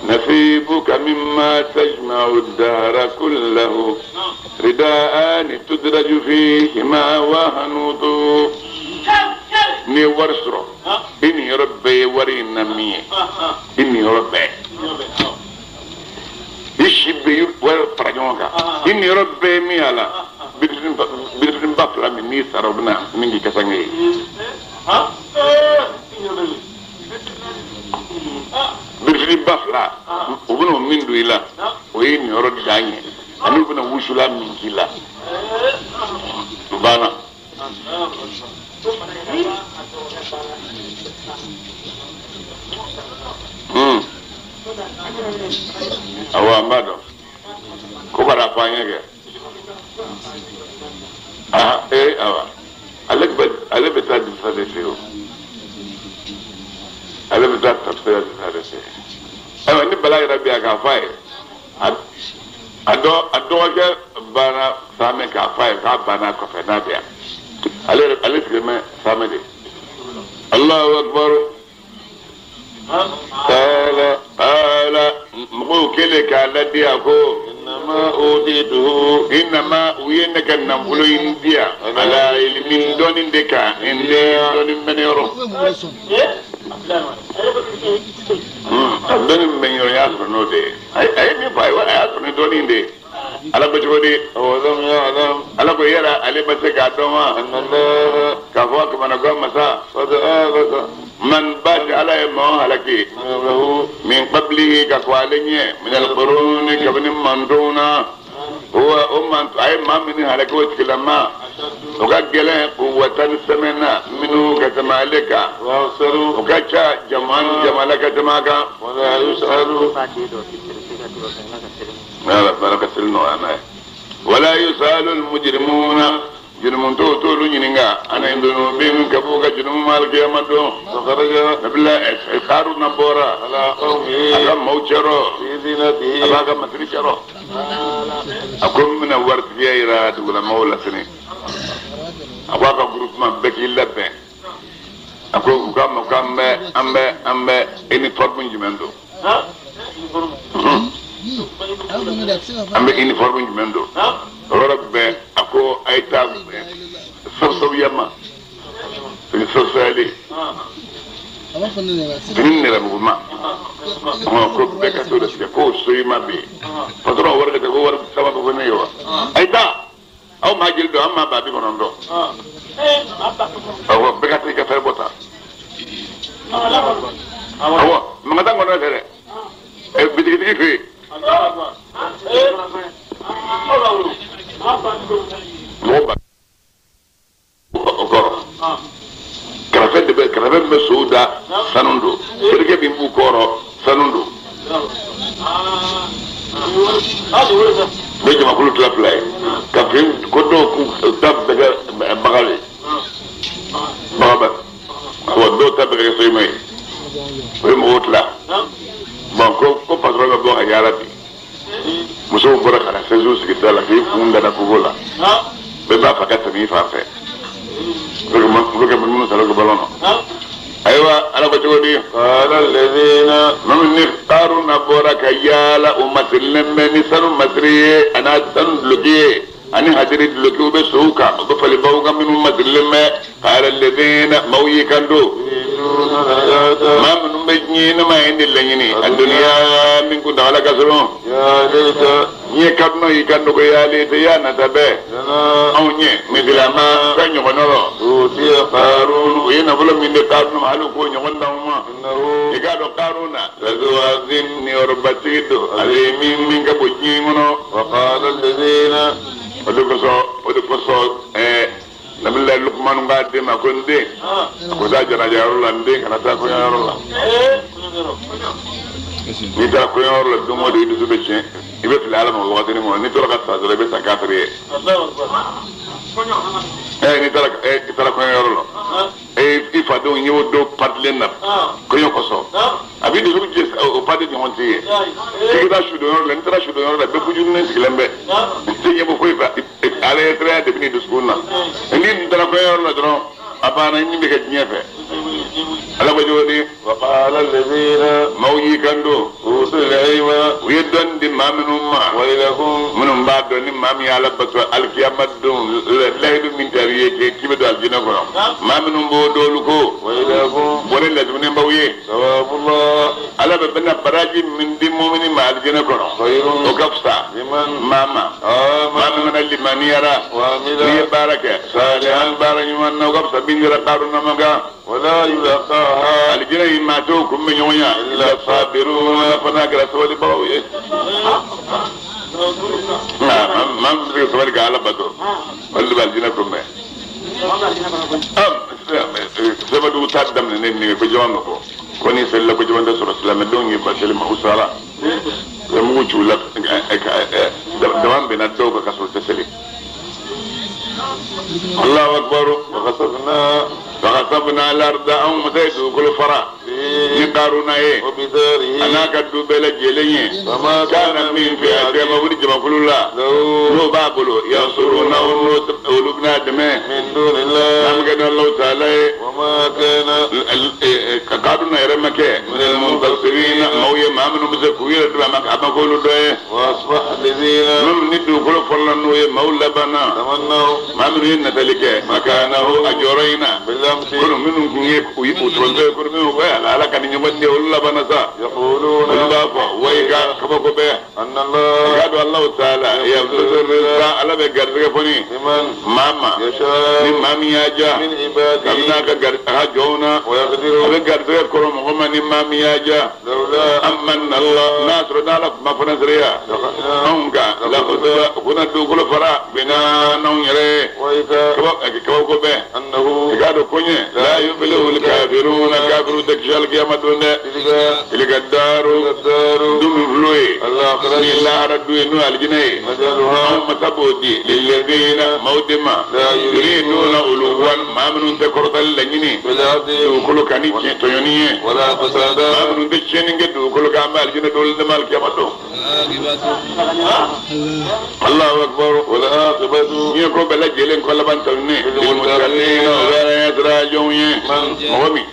نصيبك مما تجمع الدهر كله رداءان تدرج فيهما وهنود ni wari sɔrɔ i ni yɔrɔ bɛɛ ye wari in na min ye i ni yɔrɔ bɛɛ i si bɛɛ wari fara ɲɔgɔn kan i ni yɔrɔ bɛɛ ye min y'a la birifini ba fila min n'i sara o bɛna min k'i kasange ye birifini ba fila o bɛna o min don i la o ye niyɔrɔ dan ye ani u bɛna wusula min k'i la o banna. Awɔ an b'a dɔn ko bara fɔ an ye kɛ aa ee awa ale bɛ taa disa de fɛ o ale bɛ taa tafsira disa de fɛ ayiwa ni bala yɛrɛ bɛ yan k'a fɔ a ye a dɔgɔkɛ banna saamɛ k'a fɔ a ye k'a banna kɔfɛ n'a bɛ yan ale sigilen bɛ saamɛ de Allahu akbar taala taala mɔgɔw kɛlen k'a ladi a ko innama utituhu innama u ye ne ka nafolo in di yan ala ilimin dɔɔnin de kan n den dɔɔnin bɛ ne yɔrɔ dɔɔnin bɛ n yɔrɔ y'a sɔrɔ n'o de ye a ye min fɔ a ye a y'a sɔrɔ ni dɔɔnin de ye ala bɛ cogo di ala ko yala ale ma se k'a dɔn wa k'a fɔ a kamanagan masa man baasi ala ye maaw halaki min qablihi ka kɔ ale ɲɛ min alquruni kabini mantonw na huwa o man a ye maa minnu halaki o tigilama o ka gɛlɛn quwwatan sɛmɛ na minnu ka tɛmɛ ale kan o ka ca jama ni jama la ka tɛmɛ a kan. Ala baraka seli nɔgɔya n'a ye wala yusalu almujrimuna jurumu t'olu ɲininka ana dunubihim ka b'u ka jurumu ma alikiyama don nabila Haruna bɔra a ka maaw cɛrɔ a b'a ka masiri cɛrɔ a ko n bɛna waritigiya yira dugulamɔgɔw la sini a ko a ka groupement bɛɛ k'i labɛn a ko u k'a ma k'an bɛ an bɛ an bɛ uniforme jumɛn don an bɛ uniforme jumɛn don o yɔrɔ bɛɛ a ko a ye taa sɔsɔyama fini sɔsɔyalen fini nɛrɛmuguma ko bɛɛ ka t'o de tigɛ k'o soyima bɛ yen patɔrɔn wari ka taa ko wari caman bɛ fɔ ne ye wa a ye taa aw maa jeli dɔn an maa 90,000 awɔ bɛɛ ka taa i ka fɛn bɔ ta Awɔ mankan t'an kɔnɔ fɛ dɛ bitigitigi fɛ yen mɔgɔ ba o kɔrɔ karafe de bɛ karafe min bɛ sow da sanu don terikɛ min b'u kɔrɔ sanu don bɛ jamakulu tila fila ye ka fi ko dɔw k'u ta bɛɛ kɛ bagan ye bagan bɛ awɔ dɔw ta bɛɛ kɛ soyima ye o ye mɔgɔw tila bɔn ko patɔrɔn bɛ bɔ ka yaala bi musow bɔra ka na sɛsiw sigi da la k'i kun dada kogo la bɛɛ b'a fɛ ka tɛmɛ i fan fɛ u bɛ kɛ minnu sara u bɛ balon na ayiwa ala ko cogo di minnu ni Karuna bɔra ka yaala u masirilen bɛ ni sanu masiri ye ani sanu duloki ye ani hadiri duloki u bɛ sow kan u bɛ falibaw kan minnu masirilen bɛ qala alladhina maaw y'i kan don maa minnu bɛ ɲɛnamaya in de laɲini a duniya min kuntaala ka surun ɲɛ kaduna y'i kan dogo ya leta ya nata bɛɛ anw ɲɛ misilama fɛn ɲɔgɔn nɔrɔ Karun u ye nafolo min di Karuna ma hali k'o ɲɔgɔn d'anw ma i k'a dɔn Karuna lazuwazin niyɔrɔbatigi don ale ye min ka bon diɲɛ kɔnɔ o de kosɔn Nabila Lukumanu k'a den ma ko n den a ko taa janaja yɔrɔ la n den kana taa kɔɲɔyɔrɔ la n'i taara kɔɲɔyɔrɔ la don o don i dusu bɛ tiɲɛ i bɛ fili Ala ma wagatinin kɔnɔ n'i tora ka sa dɔrɔn i bɛ sa kafiri ye n'i taara i taara kɔɲɔyɔrɔ la i fadenw y'o dɔw patilen na kɔɲɔ kosɔn a b'i dusu jɛ o pati ɲɔgɔn tɛ ye k'i taa sudonyɔrɔ la n'i taara sudonyɔrɔ la bɛɛ kujurunin sigilen bɛ i tɛ ɲɛbɔ foyi fɛ ala ye siranya de bɛ n'i dusukun na n'i taara kɔɲɔyɔrɔ la dɔrɔn a banna i ni bɛ kɛ diɲɛ fɛ ala ko cogo di maaw y'i kan don u ye dɔnni di maa minnu ma minnu b'a dɔn ni maa min ye ala bato alikiyama don layidu min tar'i ye k'i bɛ don alijinɛ kɔnɔ maa minnu b'o dɔwlu ko bɔnɛ ladumuni b'aw ye ala bɛ bɛna baraji min di mumini ma alijinɛ kɔnɔ o ka fisa maa ma maa min mana limaniyara n'i ye baara kɛ salihan baara ɲuman na o ka fisa min kɛra Karuna ma kan alijinɛ in maa t'o kun bɛ ɲɔgɔn ya illa sabiruna fo n'a kɛra sabalibagaw ye maa min bɛ se ka sabali ka ala bato olu de bɛ alijinɛ kunbɛn sɛbɛndugu ta daminɛ ne nege ko jama ma bɔ ko ni selila ko jama tɛ sɔrɔ silamɛdenw ye ba seli ma u sara u ye mugu ci u la dama bɛnna dɔw kan ka sɔrɔ u tɛ seli Allahu akbar wa al-arda anw masa ye dugukolo fara ni Karuna ye a n'a ka du bɛɛ lajɛlen ye kana min fɛ a tɛ ma wuli jamakulu la n'o b'a bolo yansuruna olu bɛna dɛmɛ n'an bɛ kɛ ni Alahu taala ye ka Karuna yɛrɛ ma kɛ muntasirina maaw ye maa minnu bɛ se k'u yɛrɛ dɛmɛ a ma k'olu dɔ ye minnu ni dugukolo fɔlɔla n'o ye maaw labanna maa minnu ye natali kɛ makanahu a jɔyɔrɔ in na kono minnu kun ye u tɔrɔntɔ ye kono minnu ko ala ka ni ɲɔgɔn di olu labanna sa olu b'a fɔ wayi ka kabako bɛɛ i k'a dɔn Alahu taala ala bɛ garisɛgɛ fɔni maa ma ni maa min y'a diya kabini a ka jɔnw na a bɛ garisɛgɛ kɔrɔ mɔgɔ ma ni maa min y'a diya amanna Allah n'a sɔrɔ n'ala tun ma fana seereya anw kan lakuna dugukolo fara bɛnna n'anw yɛrɛ ye kabako bɛɛ i k'a dɔn ko ɲɛ la yuflihul kafiruna kafiru tɛ kisi alikiyama don dɛ tilka daaru du min fil'o ye ni lahara du ye n'o ye alijinɛ ye anw masa b'o di lilladina maaw de ma yuriduna uluwan maa minnu tɛ kɔrɔtali laɲini dugukolo kan ni tiɲɛ tɔɲɔni ye maa minnu tɛ tiɲɛni kɛ dugukolo kan an bɛ alijinɛ d'olu de ma alikiyama don Allahu akbar n'i ye ko bɛɛ lajɛlen kɔ laban tɔɲɔni lilmuttaqina o bɛ ala ɲɛsira jɔnw ye mɔgɔ min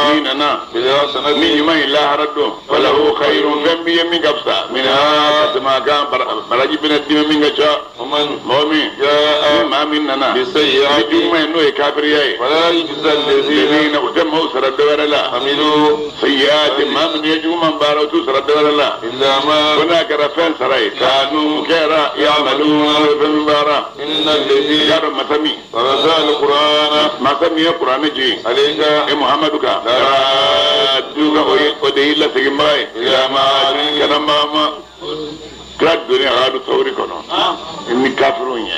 n'i nana ni ɲuman ye lahara don falahu khayrun fɛn b'i ye min ka fisa minha ka tɛmɛ a kan baraji bɛna d'i ma min ka ca mɔgɔ min ni maa maa min nana bisayyi'ati ni juguman ye n'o ye kafiriya ye fala yujza alladhina o tɛ maaw sara dɔ wɛrɛ la amilu sayyi'ati maa minnu ye juguman baara o t'u sara dɔ wɛrɛ la illa ma ko n'a kɛra fɛn sara ye kanu kɛra ya'maluna fɛn min baara inna alladhi y'a dɔn masa min farada al-Qur'ana masa min ye kuranɛ jigin alayka e Muhammadu kan duka o de y'i laseginbaga ye ila ma'adin kana maa kira donnen a ka don tawuri kɔnɔ ni kafiriw ɲɛ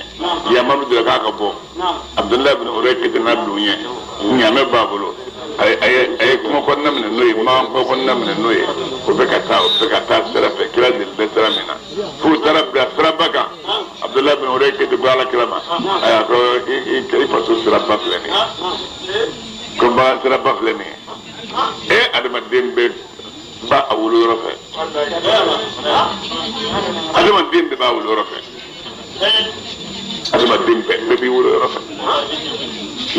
yamaru dira k'a ka bɔ Abdullahi bin Urayqit n'a don ɲɛ ɲaamɛ b'a bolo a ye kuma kɔnɔna minɛ n'o ye makan kuma kɔnɔna minɛ n'o ye o bɛ ka taa o bɛ ka taa sira fɛ kira deli bɛ sira min na f'u taara bila siraba kan Abdullahi bin Urayqit ko ala kira ma a y'a ko i faso siraba filɛ nin ye ko bagan siraba filɛ nin ye e adamaden bɛ ba a wolo yɔrɔ fɛ adamaden bɛɛ b'a wolo yɔrɔ fɛ adamaden bɛɛ b'i wolo yɔrɔ fɛ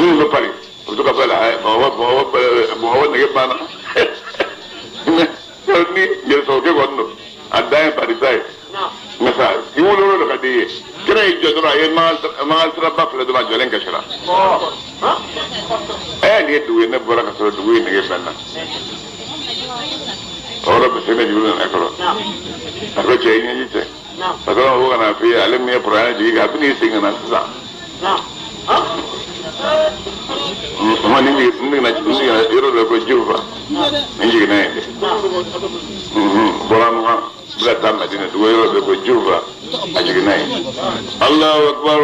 minnu bɛ Paris o bɛ to ka fɔ la Bamakɔ nege banna ni yɛrɛsɔrɔkɛ kɔni don a dan ye Paris ta ye nka sa i wolo yɔrɔ de ka di i ye kira y'i jɔ dɔrɔn a ye makan siraba filɛ dɔrɔn a jɔlen kasira ɛ nin ye dugu ye ne bɔra ka sɔrɔ dugu in nege bɛ n na. O yɔrɔ bɛ se ne juru nana kɔrɔ a ko cɛ i ɲɛji cɛ patɔrɔn ko ka na f'i ye ale min ye kuranɛ jigin kan a bɛ n'i segin ka na sisan ni jiginna yɔrɔ dɔ ko jiw fa ni jiginna yen de bɔra nɔgɔ bila taa Madina dugu yɔrɔ dɔ ko jiw fa a jiginna yen Allahu akbar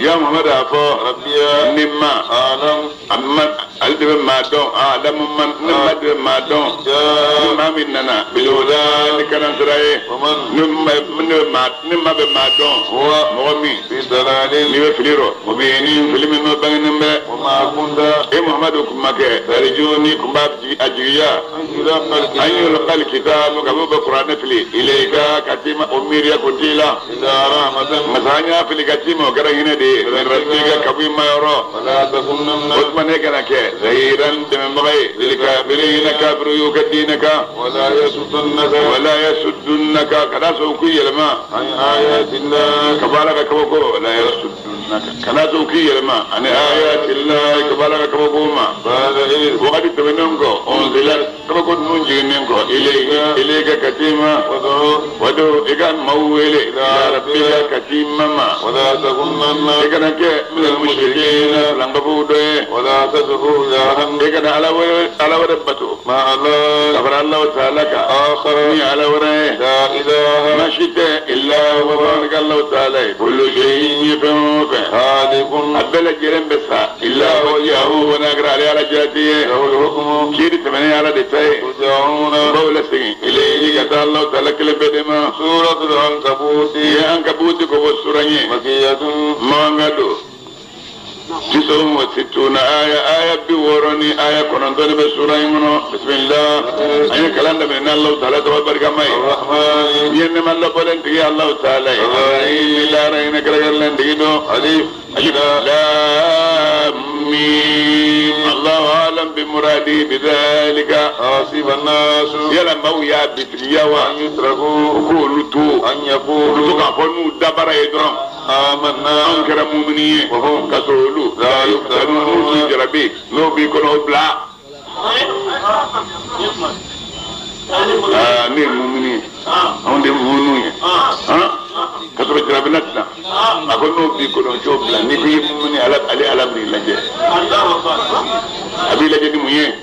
ya Muhammad a fɔ rabbiya ni ma alam ale de bɛ maa dɔn alamu man ne ma de bɛ maa dɔn ni maa min nana bilhuda ni kalan sira ye ni ma bɛ maa dɔn mɔgɔ min fi dalalin n'i bɛ fili rɔ o bɛ ni fili min n'o bangenen bɛ wa ma kunta e Muhammadu kun ma kɛ tariju ni kun b'a a jigiya an yulqa alkitabu ka bɔ bɛ kuranɛ fili ilayka ka t'i ma o miiriya ko t'i la illa rahmatan masa an y'a fili ka t'i ma o kɛra hinɛ de ye min rabbika ka bɔ i ma yɔrɔ wala takunanna o tuma ne kana kɛ zahiran dɛmɛbaga ye lilkafirina kafiru y'u ka diinɛ kan wala yasuddunaka wala yasuddunaka kana sɔn k'i yɛlɛma an ayatillah ka bɔ ala ka kabako wala yasuddunaka kana sɔn k'i yɛlɛma ani ayatillah ka bɔ ala ka kabako ma ba'da iz wagati tɛmɛnen kɔ unzila kabako ninnu jiginnen kɔ ilayka ka t'i ma wadu i ka maaw wele ila rabbika ka t'i ma ma wala takunanna i kana kɛ minal mushrikina filankafow dɔ ye wala tad'u ilahan i kana ala wɛrɛ bato ma Allah ka fara Allahu ta'ala kan akhara ni ala wɛrɛ ye la ilaha ma si tɛ illa huwa Allahu ta'ala ye kullu shay'in ye fɛn o fɛn halikun a bɛɛ lajɛlen bɛ sa illa wajhahu wa n'a kɛra ale ala jati ye lahul hukmu kiiri tɛmɛnen ala de ta ye turja'una baw lasegin ilayhi ka taa Allahu ta'ala kelen bɛɛ de ma suratul ankabut i ye ankabuti ko fɔ sura ye makiyatun mankan don tis'un wa sittuna aya aya 60 ni aya 9 bɛ sura in kɔnɔ bismillah an ye kalan daminɛ ni Allahu ta'ala tɔgɔ barikama ye arrahmani ye nɛɛma labɔlen tigi Allahu ta'ala ye arrahim lahara hinɛ kɛrɛnkɛrɛnlen tigi don alif alif lam mim Allahu a'lam bi muradi bi dhalika hasiba an-nasu yala maaw y'a bisigiya wa an yutraku u k'olu to an u to yaqulu k'a fɔ n'u dabara ye dɔrɔn amanna anw kɛra mumini ye ka sɔrɔ olu la yuftanun n'u jarabi n'o b'i kɔnɔ o bila aa ne ye mumini ye anw de ye muminu ye ka sɔrɔ jarabi na tɛna a ko n'o b'i kɔnɔ o t'o bila n'i ko i ye mumini ala ale ala b'i lajɛ a b'i lajɛ ni mun ye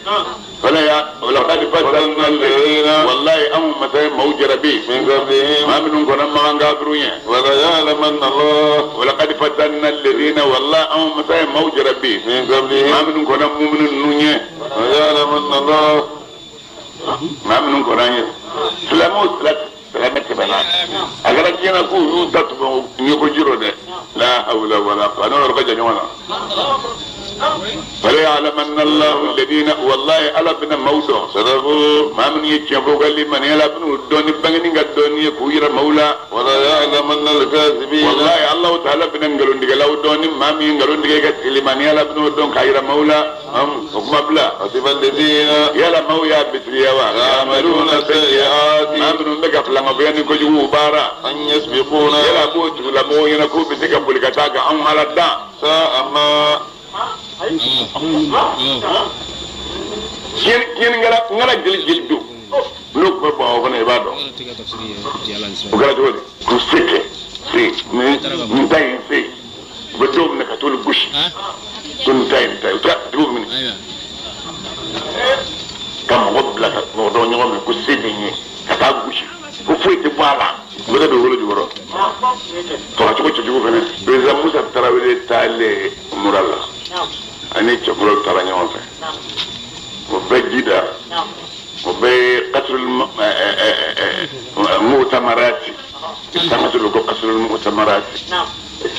wala ya walaqad fatanna alladhina wallahi anw masa ye maaw jarabi min qablihim maa minnu kɔnɔ makan kafiru ye wa la ya'lamanna Allah walaqad fatanna alladhina wallahi anw masa ye maaw jarabi min qablihim maa minnu kɔnɔ muminu ninnu ye wa ya'lamanna Allah maa minnu kɔnɔ an ye silamɛw silamɛ tɛmɛna a kɛra diɲɛ na k'u y'u ta tuma ɲɛko jiro dɛ la hawla wala quwwata n'o yɔrɔ ka jan ɲɔgɔn na fala ya'lamanna Allahu alladhina wallahi ala bɛna maaw dɔn sadaqu maa minnu ye tiɲɛ fɔ u ka limaniya la bɛn'u dɔn ni bangeni ka dɔnni ye k'u yira maaw la wa la ya'lamanna al-kadhibina wallahi Allahu ta'ala bɛna nkalontigɛlaw dɔn ni maa min ye nkalon tigɛ i ka limaniya la bɛn'o dɔn k'a yira maaw la o kuma bila hasiba alladhina yala maaw y'a bisigiya wa ya'maluna sayyi'ati maa minnu bɛ ka filankafoya ni kojugu baara an yasbiquna yala b'o tigilamɔgɔw ɲɛna k'u bɛ se ka boli ka taa ka anw ala dan sa'a ma tiɲɛnikɛla n kana jeli jeli don n'o tun bɛ Bamakɔ fana i b'a dɔn o kɛra cogo di k'u se kɛ se nin ta ye se u bɛ dɔw minɛ ka t'olu gosi ko nin ta ye nin ta ye u taara dugu minɛ ka mɔgɔ bila ka mɔgɔ dɔw ɲɔgɔn minɛ ko se bɛ n ye ka taa gosi ko foyi tɛ bɔ a la u bɛ dugukolo jukɔrɔ fagacogo cɛjugu fana président Musa Tarawele taalen mura la ani cɛkɔrɔw taara ɲɔgɔn fɛ o bɛɛ ji da o bɛɛ kasirul mutamarati sangato ko kasirul mutamarati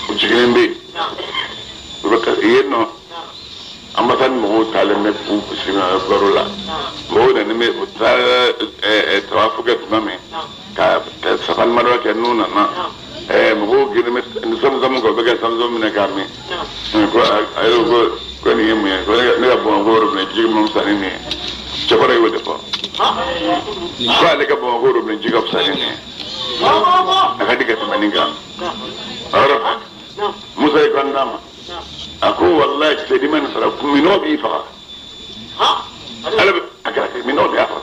o jiginnen bɛ yen o bɛ yen nɔ ambassade mɔgɔw taalen bɛ k'u bisimila baro la mɔgɔw nana bɛ u taara tawafu kɛ tuma min ka safali mara kɛ n'u nana mɔgɔw girin bɛ zamzam kɛ u bɛ kɛ zamzam minɛ k'a min ko a yɛrɛ ko ko nin ye mun ye ko ne ka Bamakɔ robinet ji ma fisa ni nin ye cɛkɔrɔ y'o de fɔ ko ale ka Bamakɔ robinet ji ka fisa ni nin ye a ka di ka tɛmɛ nin kan a yɔrɔ fɛ Musa ye kan d'a ma a ko walayi cɛdima nin sara minɔgɔ b'i faga ala bɛ a kɛra ten minɔgɔ de y'a faga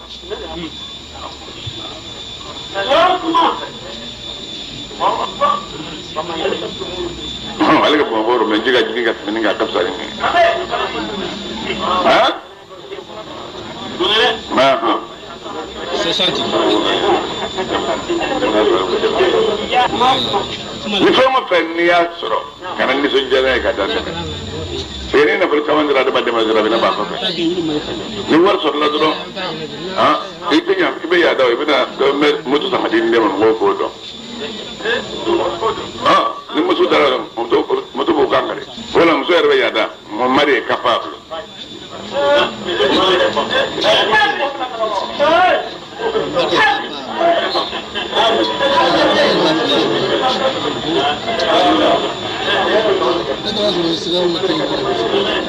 ale ka Bamakɔ robinet ji ka jigin ka tɛmɛ nin kan a ka fisa ni nin ye han ni fɛn o fɛn n'i y'a sɔrɔ kana nisɔndiya n'a ye ka da tɛmɛ parce que ni nafolo caman dira adamaden ma dɔrɔn a bɛ na b'a kɔfɛ ni wari sɔrɔla dɔrɔn i tɛ ɲa i bɛ yaada o i bɛna dɔ bɛ moto san ka di n den ma mɔgɔw k'o dɔn ni muso dara moto b'o kan kari wala muso yɛrɛ bɛ yaada mon mari est capable.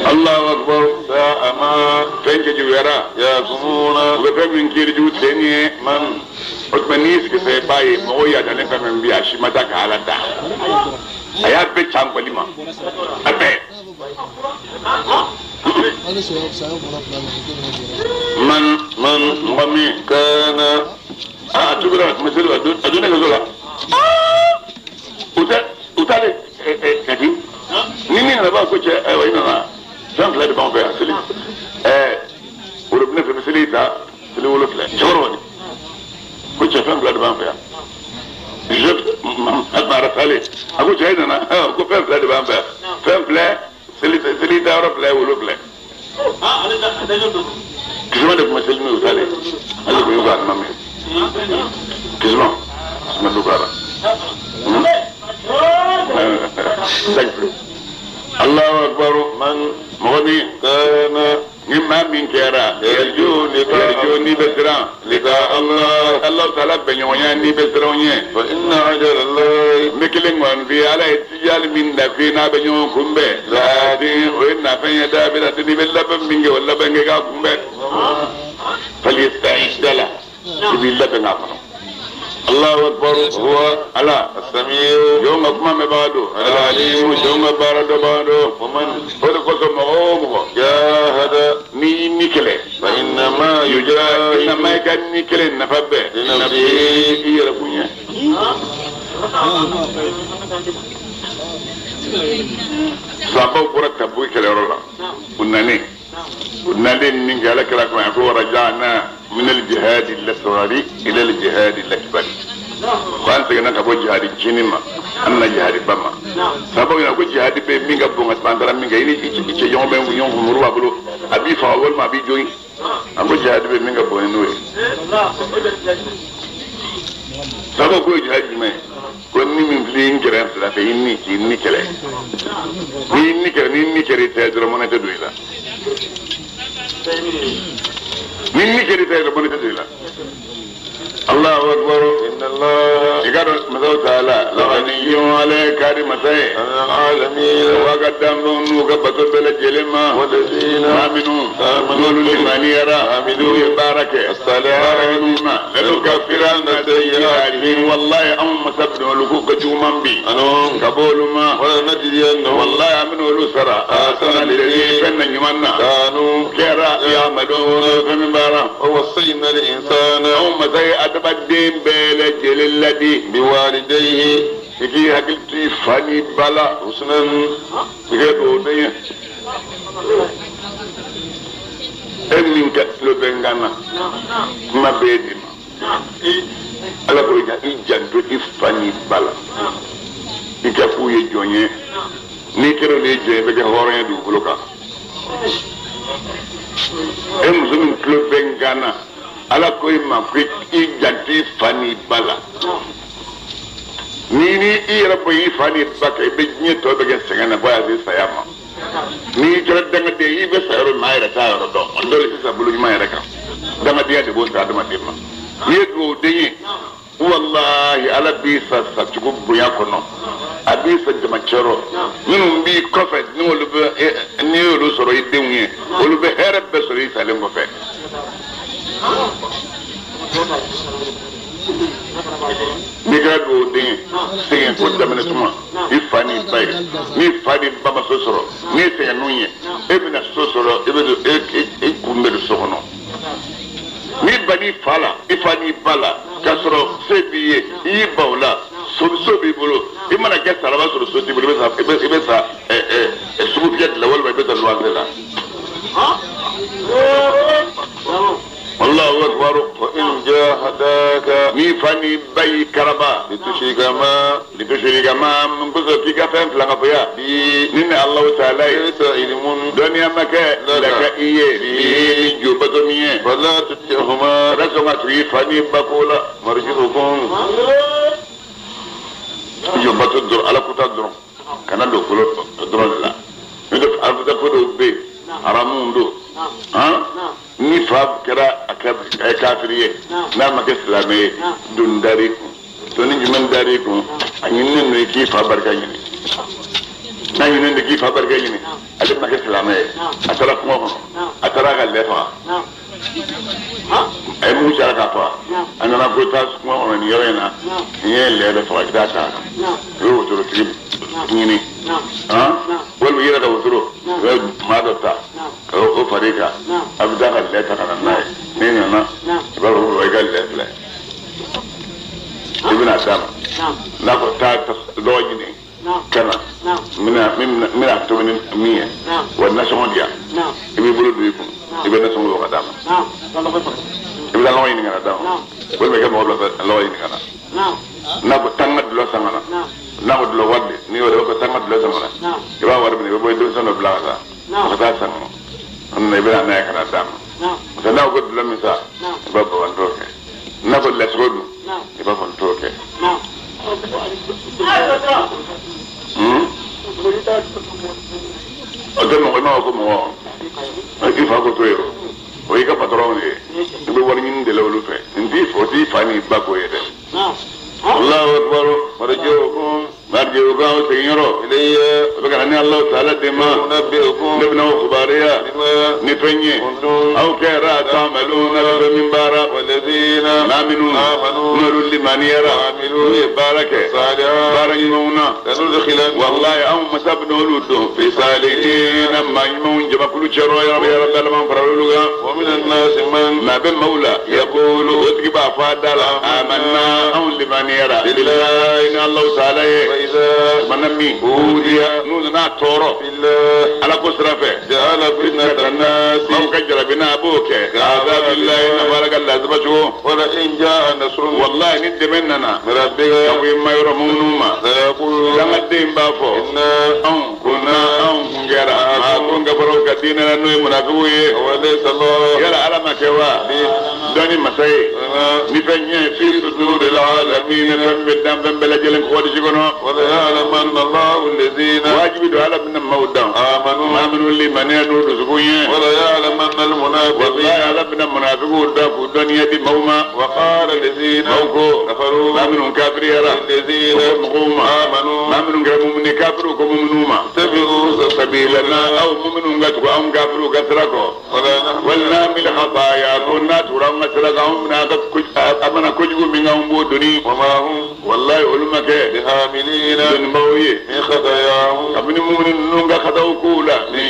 Allahu akbar sa'a ma fɛn cɛjuguyara yahkumuna u bɛ fɛn min kiiri jugu ten ye man o tuma n'i sigi fɛ i b'a ye mɔgɔw yaadalen fɛn fɛn bɛ yen a si ma taa ka Ala da a y'a bɛɛ ca nkɔli ma a bɛɛ man man mɔgɔ min kana a tubira misiri la a donna kaso la u t'ale kati ni min nana b'a ko cɛ ayiwa i nana fɛn fila de b'anw fɛ yan seli worobinɛ fɛ bɛ seli ta seli wolonfila cɛkɔrɔba ni ko cɛ fɛn fila de b'an fɛ yan mara sale a ko cɛ i nana ko fɛn fila de b'an fɛ yan fɛn filɛ seli ta yɔrɔ filɛ wolonfila kisima de tun bɛ seli n'o ye ale kun y'o ka alimami ye kisima kisima dugara Allahu akbar man mɔgɔ min kana ni maa min kɛra yarju n'i bɛ siran liqa Allah Allah taala bɛnɲɔgɔnya n'i bɛ siran o ɲɛ fa inna ajala Allah n bɛ kelen kɔni f'i ye ala ye tijali min da f'i n'a bɛ ɲɔgɔn kunbɛn laadi o ye nafɛn ye da bɛ na n'i bɛ labɛn min kɛ o labɛn kɛ k'a kunbɛn falyasta'id la i b'i labɛn k'a kɔnɔ Allahu akbar huwa ala as-sami'u jɔn ka kuma mɛnbaga don al-alimu jɔn ka baara dɔnbaga don wa man o de kosɔn mɔgɔ o mɔgɔ jahada n'i y'i ni kɛlɛ fa innama yujahidu innama i ka ni kɛlɛ nafa bɛɛ li nafsihi i yɛrɛ kun ye sabaw bɔra Tabuki kɛlɛyɔrɔ la u nalen min kɛ ala kɛra kɔnɔ a ko raja'na min al-jihadi al-asghari ila al-jihadi al-akbar ko an seginna ka bɔ jihadi jinin ma an nana jihadi ba ma sababu ɲɛna ko jihadi bɛ min ka bon ka tɛmɛ an taara min kɛ i ni i cɛ ɲɔgɔn bɛ ɲɔgɔn fɛ muru b'a bolo a b'i faga walima a b'i jogin a ko jihadi bɛ min ka bon n'o ye sababu ko ye jihadi jumɛn ye ko ni min filɛ i kɛrɛ fila fɛ i ni k'i ni kɛlɛ n'i ni kɛlɛ n'i ni kɛra i tɛ dɔrɔn mɔnɛ tɛ don i la ni ni kɛra i tɛ dɔrɔn mɔnɛ tɛ don i la Allahu Allahu akbar. Inna Allah. Ikado masaw taala laghaniyyun alayka di masai. Alamin. Wa qaddamu ka bato bɛɛ lajɛlen ma. Walladhina aminu. Amanu limaniyara. Aminu ye baara kɛ. As-salihatuna. Lanukaffiranna sayyi'atihim. Wallahi anw masa bɛna olu k'u ka juguman bi. Ka bɔ olu ma. Wala najziyannahum. Wallahi an bɛna olu sara. Ahsana alladhi fɛn na ɲuman na. kanu kɛra ya'maluna fɛn min baara. Wa wassayna al-insana. Anw masa ye adamaden bɛɛ lajɛlen ladi. Biwalidayhi. I k'i hakili to i fa n'i ba la. Husnan. I kɛ dugawu den ye. E min ka tulo bɛ n kan na, kuma bɛɛ di ma. Ala ko i janto i fa n'i ba la. I ka k'u ye jɔn ye. N'i kɛra olu ye jɔn ye, i bɛ kɛ hɔrɔn ye dugukolo kan. E muso min tulo bɛ n kan na, Ala ko i ma ko i janto i fa n'i ba la. Ni ni i yɛrɛ bɔ i fa n'i ba kan, i bɛ diɲɛ tɔ bɛ kɛ sɛgɛn na fo ka se saya ma. N'i kɛra dangaden ye, i bɛ sa yɔrɔ min, a yɛrɛ t'a yɔrɔ dɔn. O dɔw sisan bolo ɲuman yɛrɛ kan. Dangadenya de b'o ta adamaden ma. N'i ye dugawuden ye, walahi Ala b'i sa sacogo bonya kɔnɔ. A b'i sa jamacɛrɔ. Minnu b'i kɔfɛ, n'olu bɛ n'i y'olu sɔrɔ i denw ye, olu bɛ hɛrɛ bɛɛ sɔrɔ i salen kɔfɛ. N'i kɛra dugawuden ye, sɛgɛn ko daminɛ tuma, i fa n'i ba ye, n'i fa n'i ba ma so sɔrɔ, n'i sɛgɛn n'u ye, e bɛna so sɔrɔ, e bɛ don, e kun bɛ don so kɔnɔ. N'i ba n'i fa la, i fa n'i ba la, k'a sɔrɔ se b'i ye, i y'i ba o la, so b'i bolo, i mana kɛ saraba sɔrɔ so t'i bolo, i bɛ sa sugu fiyɛ de la walima i bɛ sa luwanse la. Allahu akbar. Wa in jahadaka. Ni fa ni ba y'i karaba. Litushrika ma. Litushrika ma mun kosɔn k'i ka fɛn fila ka fɔ ya. Bi. Ni ni Allahu taala ye. Laysa ilmun. Dɔnniya ma kɛ. Laka i ye. Bi jo bato min ye. Fala tuti'huma. Kana sɔn ka tugu i fa ni ba ko la. Marji'ukum. Jo bato dɔrɔn, Ala kuta dɔrɔn. Kana don kolo dɔrɔn de la. N'o tɛ Ala kuta ko dɔw bɛ yen. Haramu don. Han? Ni fa kɛra a kafiri ye, n'a ma kɛ silamɛ ye, don dar'i kun. Donni jumɛn dar'i kun? A ɲininen don i k'i fa barika ɲini. N'a ɲininen don k'i fa barika ɲini, ale ma kɛ silamɛ ye, a taara kungo kɔnɔ, a taara a ka lɛ faga. A ye mugu caya k'a faga. A nana ko taa kungo kɔnɔ nin yɔrɔ in na, n ye lɛ dɔ faga, i bɛ taa ta a kan. I bɛ wotorotigi ɲini. Walima i yɛrɛ ka wotoro, i bɛ maa dɔ ta ka o far'i kan, a bɛ taa ka lɛ ta ka na n'a ye. N'i nana, i b'a fɔ ko i ka lɛ filɛ. I bɛna d'a ma. N'a ko taa lɔgɔ ɲini ka na, n bɛna tobi ni min ye, wa nasɔngɔ di yan. I b'i bolo don i kun, i bɛ nasɔngɔ bɔ ka d'a ma. I bɛ taa lɔgɔ ɲini ka na d'a ma. Walima i ka mɔgɔ bila ka lɔgɔ ɲini ka na. N'a ko taa n ka dulɔ san ka na. N'a ko dulɔ wari de, n'i y'o de, i b'a fɔ taa n ka dulɔ san ka na. I b'a wari minɛ, i bɛ bɔ i denmisɛn dɔ bila ka taa. A ka taa san ka na. I bɛ na n'a ye ka na d'a ma. Parce que n'a ko dulɔ min san, i b'a fɔ n t'o kɛ. N'a ko lɛsogo dun, i b'a fɔ n t'o kɛ. O tɛ mɔgɔ, i m'a fɔ ko mɔgɔ, i fa ko to yen o. O y'i ka patɔrɔnw de ye. I bɛ wari ɲini de la olu fɛ. N t'i o t'i fa n'i ba ko ye dɛ. Allahu akbar. Marji'ukum. Marji'ukum aw seginyɔrɔ. Ilayya. O bɛ ka na ni Allahu taala de ma. Unabbi'ukum. Ne bɛna aw kibaruya. Bima. Ni fɛn ye. Kuntum. Aw kɛra ta'maluna bɛ fɛn min baara. Walladhina. Maa minnu. Amanu. N'olu limaniyara. Wa amilu. N'u ye baara kɛ. Salihat. Baara ɲumanw na. Lanudkhilanna. Wallahi anw masa bɛna olu don. Fi salihina maa ɲumanw jamakulu cɛrɔ ya Rabbi ya Rabbi Ala m'an fara olu kan. Wa minan nasi man. Maa bɛ maaw la. Yaqulu o tigi b'a fɔ a da la. Amanna anw limaniyara. Billahi ni Allahu taala ye. Wa idha. Mana min. Udiya n'u nana tɔɔrɔ. Billah. Ala ko sira fɛ. Ja'ala fitnata an-nasi. Aw ka jarabi n'a b'o kɛ. Azabillahi n'a fɔ Ala ka lazaba cogo. Wa la in ja'a nasrun. Wallahi ni dɛmɛ nana. Min rabbika. Ka bɔ i ma yɔrɔ minnu ma. Sayaqulu. Dangaden b'a fɔ. Inna. Anw kunna anw kun kɛra. Maa kun ka fara u ka diinɛ la n'o ye munafigiw ye. Wa laysa Allah. Yala Ala ma kɛ wa? Dɔnni masa ye. Ni fɛn ɲɛ fi suduril alamin fɛn bɛ dan fɛn bɛɛ lajɛlen kɔgɔdisi kɔnɔ. Wa la ya'lamanna Allahu alladhina. Wajibi don Ala bɛna maaw dan. Amanu. Maa minnu minnu limaniya n'u dusukun ye. وليعلمن المنافقين. Wallahi Ala bɛna munafikiw da k'u dɔnniya di maaw ma. وقال الذين Maaw ko. كفروا Maa minnu kafiriyara. للذين O ko mɔgɔw ma. آمنوا Maa minnu kɛra mumini kafiriw ko muminiw ma. اتبعوا Sabilana aw muminiw ka tugu anw kafiriw ka sira kɔ. ولا نحمل Walnahmil khataya ko n'a tugura anw ka sira kan anw bɛna a mana kojugu min kɛ anw b'o doni. وما هم Wallahi olu ma kɛ. بحاملين Donibaw ye. من خطاياهم Kabini mumini ninnu ka kataw kow la. Ni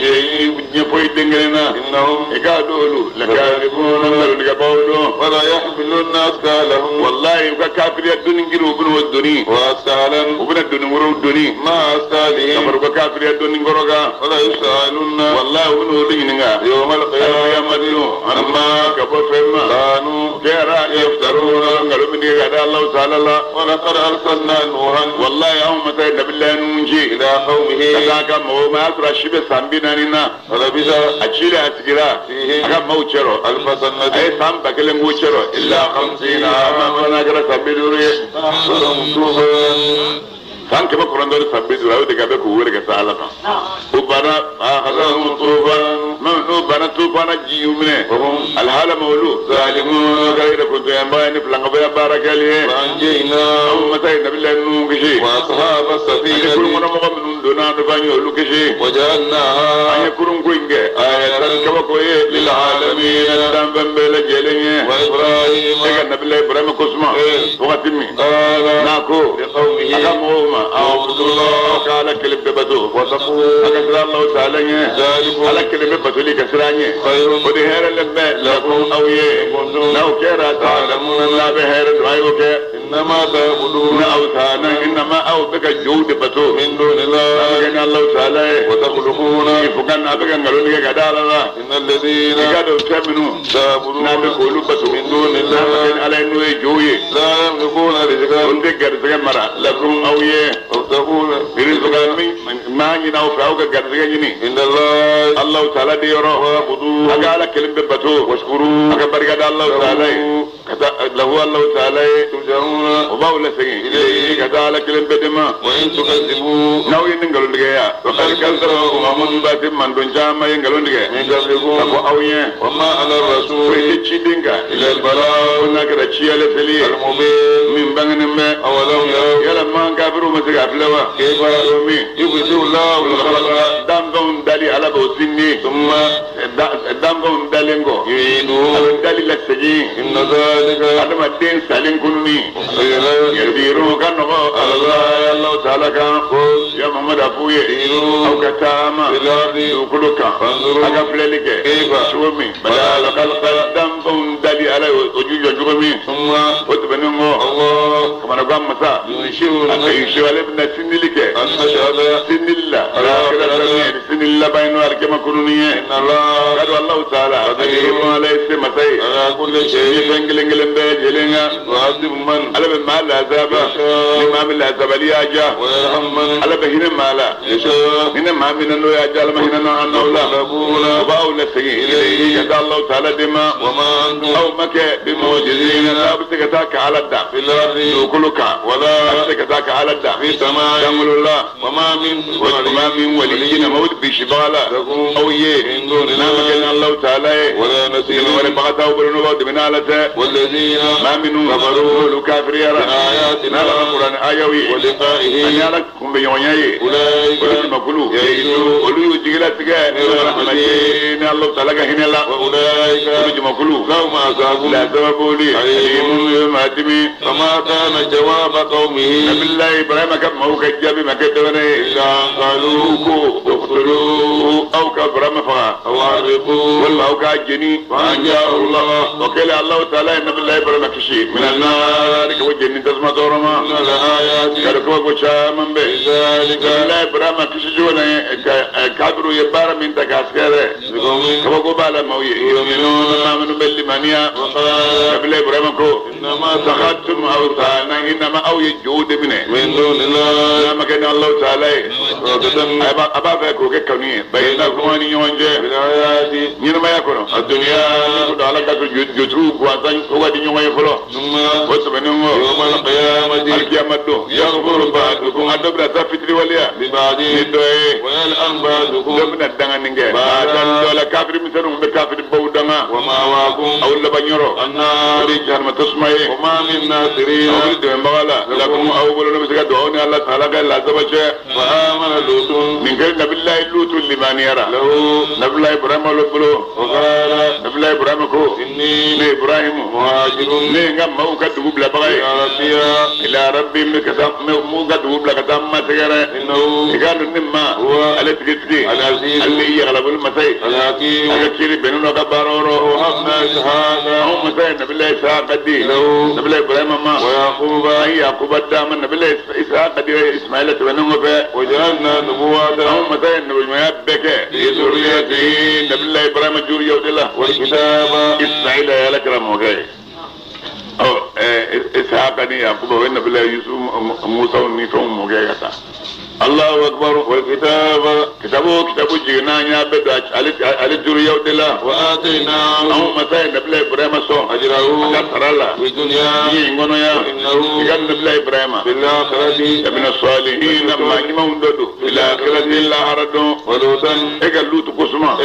diɲɛ foyi den kelen na. إنهم I k'a dɔn olu. Lakadibuna nkalontigɛbaw don. ولا يحملن أثقالهم. Wallahi u ka kafiriya doni girin u bɛna o doni. وأثقالا U bɛna doni wɛrɛw doni. مع Ka أثقالهم. fara u ka kafiriya doni kɔrɔ kan. ولا يسألن Wallahi u bɛna olu ɲininka. يوم القيامة Alkiyama don. عما Ka bɔ fɛn ma. كانوا Kɛra يفترون. nkalon min tigɛ ka da Alahu taala la. ولقد أرسلنا نوحا Wallahi anw ma se nabilayi Nuhu ci. إلى قومه. Ka taa a ka mɔgɔw ma a y'a sɔrɔ a si bɛ san 40 na. فلبث A cilen a sigira. A ka maaw cɛrɔ. ألف A سنة ye san 1000 k'u cɛrɔ. Illa khamsina ama fana kɛra san 50 ye. فأخذهم طوفان. San 950 a y'o de kɛ a bɛ k'u wele ka taa Ala ma. U banna akhadhahum tufan n'u banna tufana ji y'u minɛ. Alihala ma olu. Zalimun kɛra yɛrɛ kuntoyanba ye ni filankabɔya baara kɛli ye. وأنجيناه Anw masa ye nabilayi Nuhu kisi. وأصحاب Ani kurun السفينة kɔnɔmɔgɔ minnu donna an fɛ an ye olu kisi. An وجعلناها ye kurun ko in kɛ. Ayatan kabako ye lil alamin danfɛn bɛɛ lajɛlen ye. وإبراهيم E ka nabilayi Ibrahima ko suma. Wagati min. قال N'a ko. لقومه A ka mɔgɔw ma. Aw ka Ala kelen bɛɛ bato. وتقوا A ka siran Alahu taala ɲɛ. ذلكم Ala kelen bɛ batoli ka siran ɲɛ. خير O de hɛrɛ le bɛ lakum aw ye. N'aw kɛra ta'lamuna n'a bɛ hɛrɛ dɔn a y'o kɛ. إنما تعبدون N'aw taana innama aw bɛ ka jow de bato. من دون N'a bɛ الله kɛ ni Alahu taala ye. وتخلقون Fo ka a bɛ ka nkalon tigɛ ka da Ala la. إن الذين I ka dɔn fɛn minnu تعبدون n'a bɛ k'olu bato. من دون N'a bɛ kɛ ni الله Ala ye n'o ye jow ye. لا يملكون رزقا Olu tɛ garisɛgɛ mara lakum aw ye. وابتغون Rizqa min maa ɲini aw fɛ aw ka garisɛgɛ ɲini. عند الله Alahu taala de yɔrɔ. واعبدوه A ka Ala kelen bɛ bato. واشكروا A ka barika da Alahu taala ye. Ka taa lahu Alahu taala ye. ترجعون O b'aw lasegin. Ilayhi ka taa Ala kelen bɛɛ de ma. وإن تكذبوا N'aw ye nin nkalon tigɛ ya. Faqad kazzaba umamun baati mandon caman ye nkalon tigɛ. من Ka قبلكم fɔ aw ɲɛ. وما على Ko i الرسول tɛ ciden kan. إلا البلاغ Ko n'a kɛra ciya laseli ye. المبين Min bangenen bɛ. أولم يروا Yala man kafiriw ma se k'a filɛ wa. كيف Cogo min. يبدئ الله الخلق Danfɛnw dali Ala b'o sindi. ثم Danfɛnw dalen kɔ. A يعيده bɛ dali lasegin. إن ذلك Adamaden salen kununi. Yasiru ka nɔgɔ Alahu taala kan. Ya Muhammad a f'u ye. Aw ka taama. في الأرض Dugukolo kan. فانظروا A ka filɛli kɛ. كيف Cogo min. بدأ الخلق Danfɛnw dali Ala y'o jujɔ cogo min. ثم O tɛmɛnen kɔ. الله Kamanagan masa. ينشئ A ka النشأ yusu ale bɛna sindili kɛ. النشأة Sindili la. Sindili laban ye n'o ye alikiyama kununi ye. إن الله Kadu Alahu taala. Alimu Ala ye se masa ye. على كل Ni شيء fɛn kelen kelen bɛɛ lajɛlen kan. يعذب من Ala bɛ maa lazaba. Ni maa min lazabali y'a diya. ويرحم من Ala bɛ hinɛ maa la. يشاء Hinɛ maa min na n'o y'a diya Ala ma hinɛ n'an n'aw la. O b'aw lasegin. Ilayhi ka taa Alahu taala de ma. وما أنتم Aw ma kɛ bi mu'jizina n'aw bɛ se ka taa ka Ala da. في الأرض Dugukolo kan. ولا A bɛ se ka taa ka Ala da. في السماء Sankolo la. وما من O ma min waliyina ma o bisibaga la. لكم Aw ye. من دون N'a ma kɛ ni الله Alahu taala ye. ولا Dɛmɛ wɛrɛ نصير baga t'aw bolo n'o b'aw dɛmɛ n'Ala tɛ. والذين Maa minnu كفروا olu kafiriyara. بآياتنا N'Ala ka kuranɛ ayaw ye. ولقائه Ani Ala kunbɛɲɔgɔnya ye. أولئك Olu jamakulu. يئسوا Olu y'u jigilatigɛ. من رحمته Ni Alahu taala ka hinɛ la. وأولئك Olu jamakulu. لهم عذاب Lazaba b'olu ye. أليم. Minnu ye maa dimi. فما كان جواب قومه Nabilayi Ibrahima ka maaw ka jaabi ma kɛ dɔwɛrɛ ye. إلا أن قالوا U ko uqtuluhu aw ka Ibrahima faga. أو حرقوه Walima aw k'a jeni. فأنجاه الله O kɛlen Alahu taala ye Nabilayi Ibrahima kisi. Minan naari ka bɔ jeni tasuma tɔɔrɔ ma. إن الآيات Kari kabako caman bɛ. في ذلك Nabilayi Ibrahima kisi cogo la kafiru ye baara min ta k'a sɛgɛrɛ. لقوم Kabako b'a la maaw ye. يؤمنون Maa minnu bɛ limaniya. وقال Nabilayi Ibrahima ko. إنما Takhatum awthana innama aw ye jow de minɛ. من دون الله N'a ma kɛ ni Alahu taala ye. وتتم A b'a fɛ k'o kɛ kanu ye. Bayinakum aw ni ɲɔgɔn cɛ. بالآيات Ɲɛnamaya kɔnɔ. الدنيا Ko don Ala ka to jotigiw gansan o ka di ɲɔgɔn ye fɔlɔ. ثم O tɛmɛnen kɔ. يوم القيامة Alikiyama don. يغفر بعضكم A dɔ bɛna taa fitiri. fitiriwaleya ni dɔ ye dɔ bɛna dangani kɛ dɔ la kafiri misɛnninw bɛ kafiri baw danga aw laban yɔrɔ o de ye jahanama tasuma ye aw bɛ dɛmɛbaga la lakum aw bolo n'o bɛ se ka dugawu ni Ala taala ka lasaba cɛ nin kɛra nabilayi Lutu limaniyara nabilayi Ibrahima bolo nabilayi Ibrahima ko ne Ibrahimu ne ye n ka maaw ka dugu bilabaga ye ila rabbi n bɛ ka taa n b'u ka dugu bila ka taa n ma sɛgɛrɛ i k'a dɔn ne ma ale tigitigi ale ye yagalaboli masa ye a ka kiiri bɛnnen don a ka baara yɔrɔ anw masa ye nabilayi Isaka di nabilayi Ibrahima ma an ye Yakuba d'a ma nabilayi Isaka di Ismaila tɛmɛnen kɔfɛ anw masa ye nabiɲumanya bɛɛ kɛ nabilayi Ibrahima juriyaw de la Ismaila ye Ala kira mɔkɛ ye ɔ Isaka ni Yakuba o ye nabilayi Yusuf Musa ni fɛnw mɔkɛ ye ka taa Allahu akbar wal kitaba kitabu kitabu jiginna an y'a bɛɛ don ale juriyaw de la anw masa ye nabila Ibrahima sɔn a ka sara la diɲɛ in kɔnɔ yan i ka nabila Ibrahima lamina salihina maa ɲumanw dɔ don fil akhirati lahara don e ka Lutu ko suma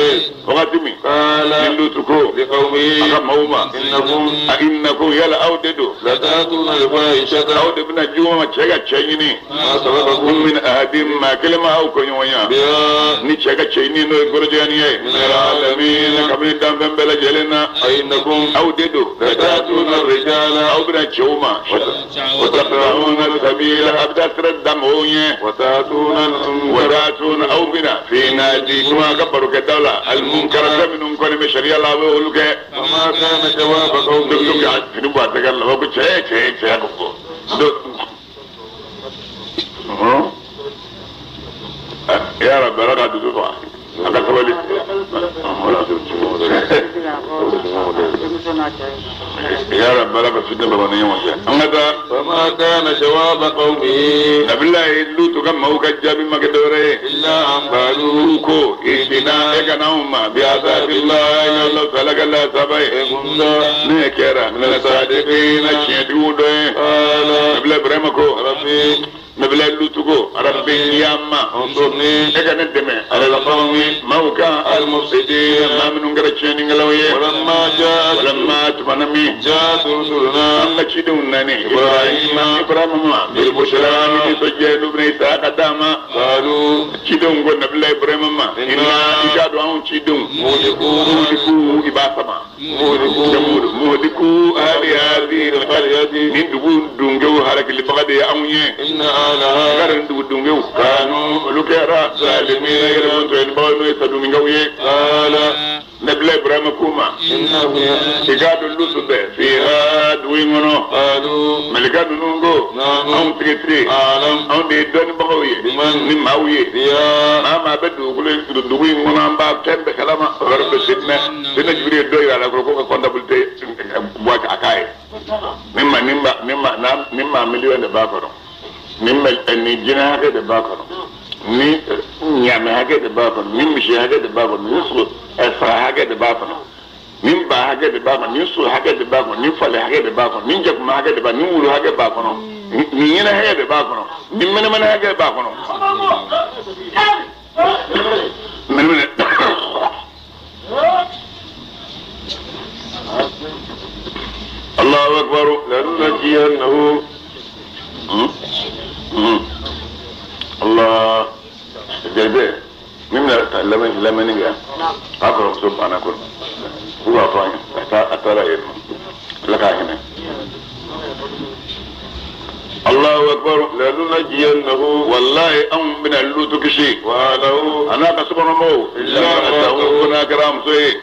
wagati min ni Lutu ko a ka maaw ma a innakum yala aw de don aw de bɛna jugu ma cɛ ka cɛ ɲini min ma kelen ma aw kɔɲɔgɔnya ni cɛ ka cɛ ɲini n'o ye gorojɛni ye alamina kabini danfɛn bɛɛ lajɛlen na aw de don aw bɛna cɛw ma wa taqta'una sabila a bɛ taa sira da mɔgɔw ɲɛ wa aw bɛna fi nadikum a ka barokɛdaw la almunkara fɛn minnu kɔni bɛ sariya la aw bɛ olu kɛ dɔw ka fini bɔ a tɛgɛ la ko cɛ cɛ cɛ ko bɔ. Ya Rabbi ala ka dusu faga a ka sabali ya Rabbi ala ka fitinɛ baba ni ɲɔgɔn cɛ an ka taa nabilayi Lutu ka maaw ka jaabi ma kɛ dɔwɛrɛ ye ko itina e ka n'anw ma bi azabillahi Alahu taala ka lasaba ye ne kɛra mina sadiqina tiɲɛtigiw dɔ ye nabila Ibrahima ko nabila Lutu ko rabbi yamma e ka ne dɛmɛ alal-qawmi maaw kan al-mufsidin maa minnu kɛra tiɲɛnikɛlaw ye walamma tumana min an ka cidenw nani Ibrahima ma bil-bushra ni nisɔndiya n'u bɛna Isaka d'a ma cidenw ko nabila Ibrahima ma inna i k'a dɔn anw cidenw muhliku i b'a sama muhliku ahli hadhihi al-qaryati nin dugu dunkew halakilibaga de ye anw ye kari dugu dunkew kanu olu kɛra zalimina yɛrɛmɔtɔyɛnibagaw n'o ye saduminkaw ye nabila Ibrahima k'u ma i k'a dɔn Lutu bɛ fiha dugu in kɔnɔ malika ninnu ko anw tigitigi anw de ye dɔnnibagaw ye ni maaw ye maa maa bɛ dugukolo dugu in kɔnɔ an b'a fɛn bɛɛ kalama o yɔrɔ bɛ sidinɛ sidinɛ Jibiri ye dɔ yira a la ko ka comptabilité bɔ a k'a ye ni maa miliyɔn de b'a kɔnɔ ni jinɛ hakɛ de b'a kɔnɔ ni ɲaamɛ hakɛ de b'a kɔnɔ ni misi hakɛ de b'a kɔnɔ ni saga hakɛ de b'a kɔnɔ ni ba hakɛ de b'a kɔnɔ ni so hakɛ de b'a kɔnɔ ni fali hakɛ de b'a kɔnɔ ni jakuma hakɛ de b'a kɔnɔ ni wulu hakɛ b'a kɔnɔ ni ɲɛnɛ hakɛ de b'a kɔnɔ ni mɛnɛmɛnɛ hakɛ b'a kɔnɔ mɛnɛmɛnɛ Allahu akbar lanunajjiyannahu Allah jɛnɛ min bɛna lamɛnni kɛ k'a kɔrɔmuso banna kɔnɔ k'u b'a fɔ an ye a taara yen nɔ Ala k'a hinɛ Allahu akbar lanunajjiyannahu wallahi anw bɛna Lutu kisi a n'a ka sokɔnɔmɔgɔw illa n'a kɛra muso ye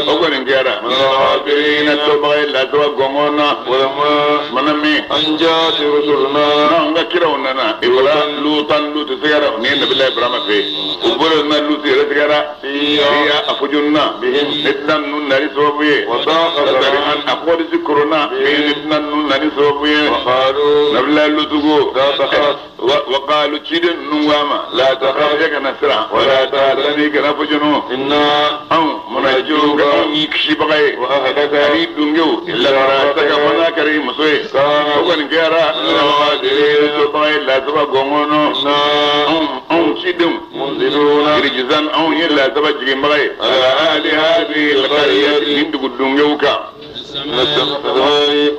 o kɔni kɛra na tɔbaga ye lasaba gɔngɔn na mana min n'anw ka kiraw nana Ibrahima Lutan Lutu sɛgɛrɛ ni ye nabila Ibrahima fɛ yen u bolo na Lutu yɛrɛ sɛgɛrɛ fiya a fujunna ne tɛna ninnu nali sababu ye a kɔrɔsi korona ne tɛna ninnu nali sababu ye nabila Lutu dugu wa qalu ciden ninnu ko a ma la takhaf e kana siran wala tahzan i kana fojonu inna anw munajjuka anw y'i kisibaga ye wa ahlaka ani dungew illa imra'ataka fo n'a kɛra i muso ye o kɔni kɛra tobaga ye lasaba gɔngɔnɔ anw cidenw munziluna rijzan anw ye lasaba jiginbaga ye ala ahli hadhihi alqaryati nin dugu dungew kan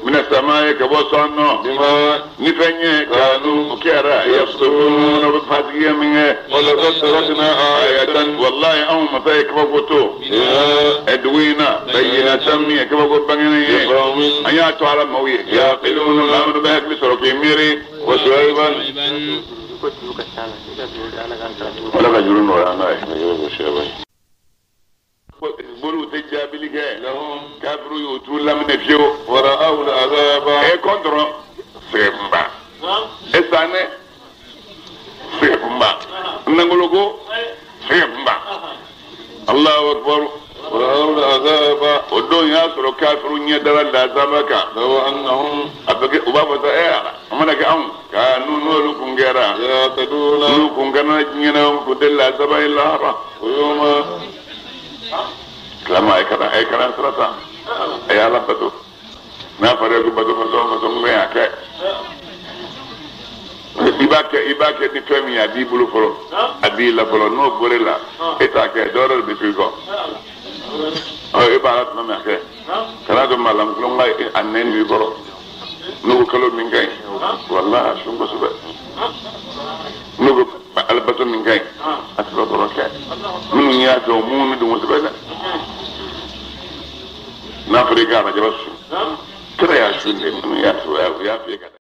mina samaye ka bɔ sɔn nɔ ni fɛn ye kanu o kɛra yafsukun o bɛ fasigiya min kɛ walaqad tarakna ayatan wallahi anw masa ye kabako to dugu in na bayyinatan min ye kabako bangenen ye an y'a to ala maaw ye yaqiluna maa minnu bɛ hakili sɔrɔ k'i miiri wa shu'ayban ala ka juru nɔgɔya an n'a ye. Boliw tɛ jaabili kɛ kafiru y'o t'u laminɛ fiyewu wa ra'aw al'azaba e kɔn dɔrɔn sɛgɛkunba e sanɛ sɛgɛkunba nangoloko sɛgɛkunba Allahu akbar wa ra'aw al'azaba o don y'a sɔrɔ kafiru ɲɛ dara lazaba kan law annahum a bɛ kɛ u b'a fɔ sa e ala a mana kɛ anw ka n'olu kun kɛra yahtaduna n'u kun kana ɲɛna kun tɛ lazaba ye lahara o yawma silama a ye kana sira ta a ye ala bato n'a fɔra ko bato fasɔn fasɔn ko y'a kɛ i b'a kɛ ni fɛn min ye a b'i bolo fɔlɔ a b'i la fɔlɔ n'o bɔr'e la e t'a kɛ dɔ wɛrɛ de bɛ to i kɔ ɔ e b'a la tuma min a kɛ kana to maalam tulon ka a nɛn b'i kɔrɔ n'o ko kalo min ka ɲi walahi a sun kosɛbɛ n'o ko alabato min ka ɲi a tɛ kɔrɔ kɛ minnu y'a kɛ o minnu don kosɛbɛ dɛ n'a fɔra i ka arajaba sun kira y'a sun de minnu y'a fɔ u y'a f'i ye ka.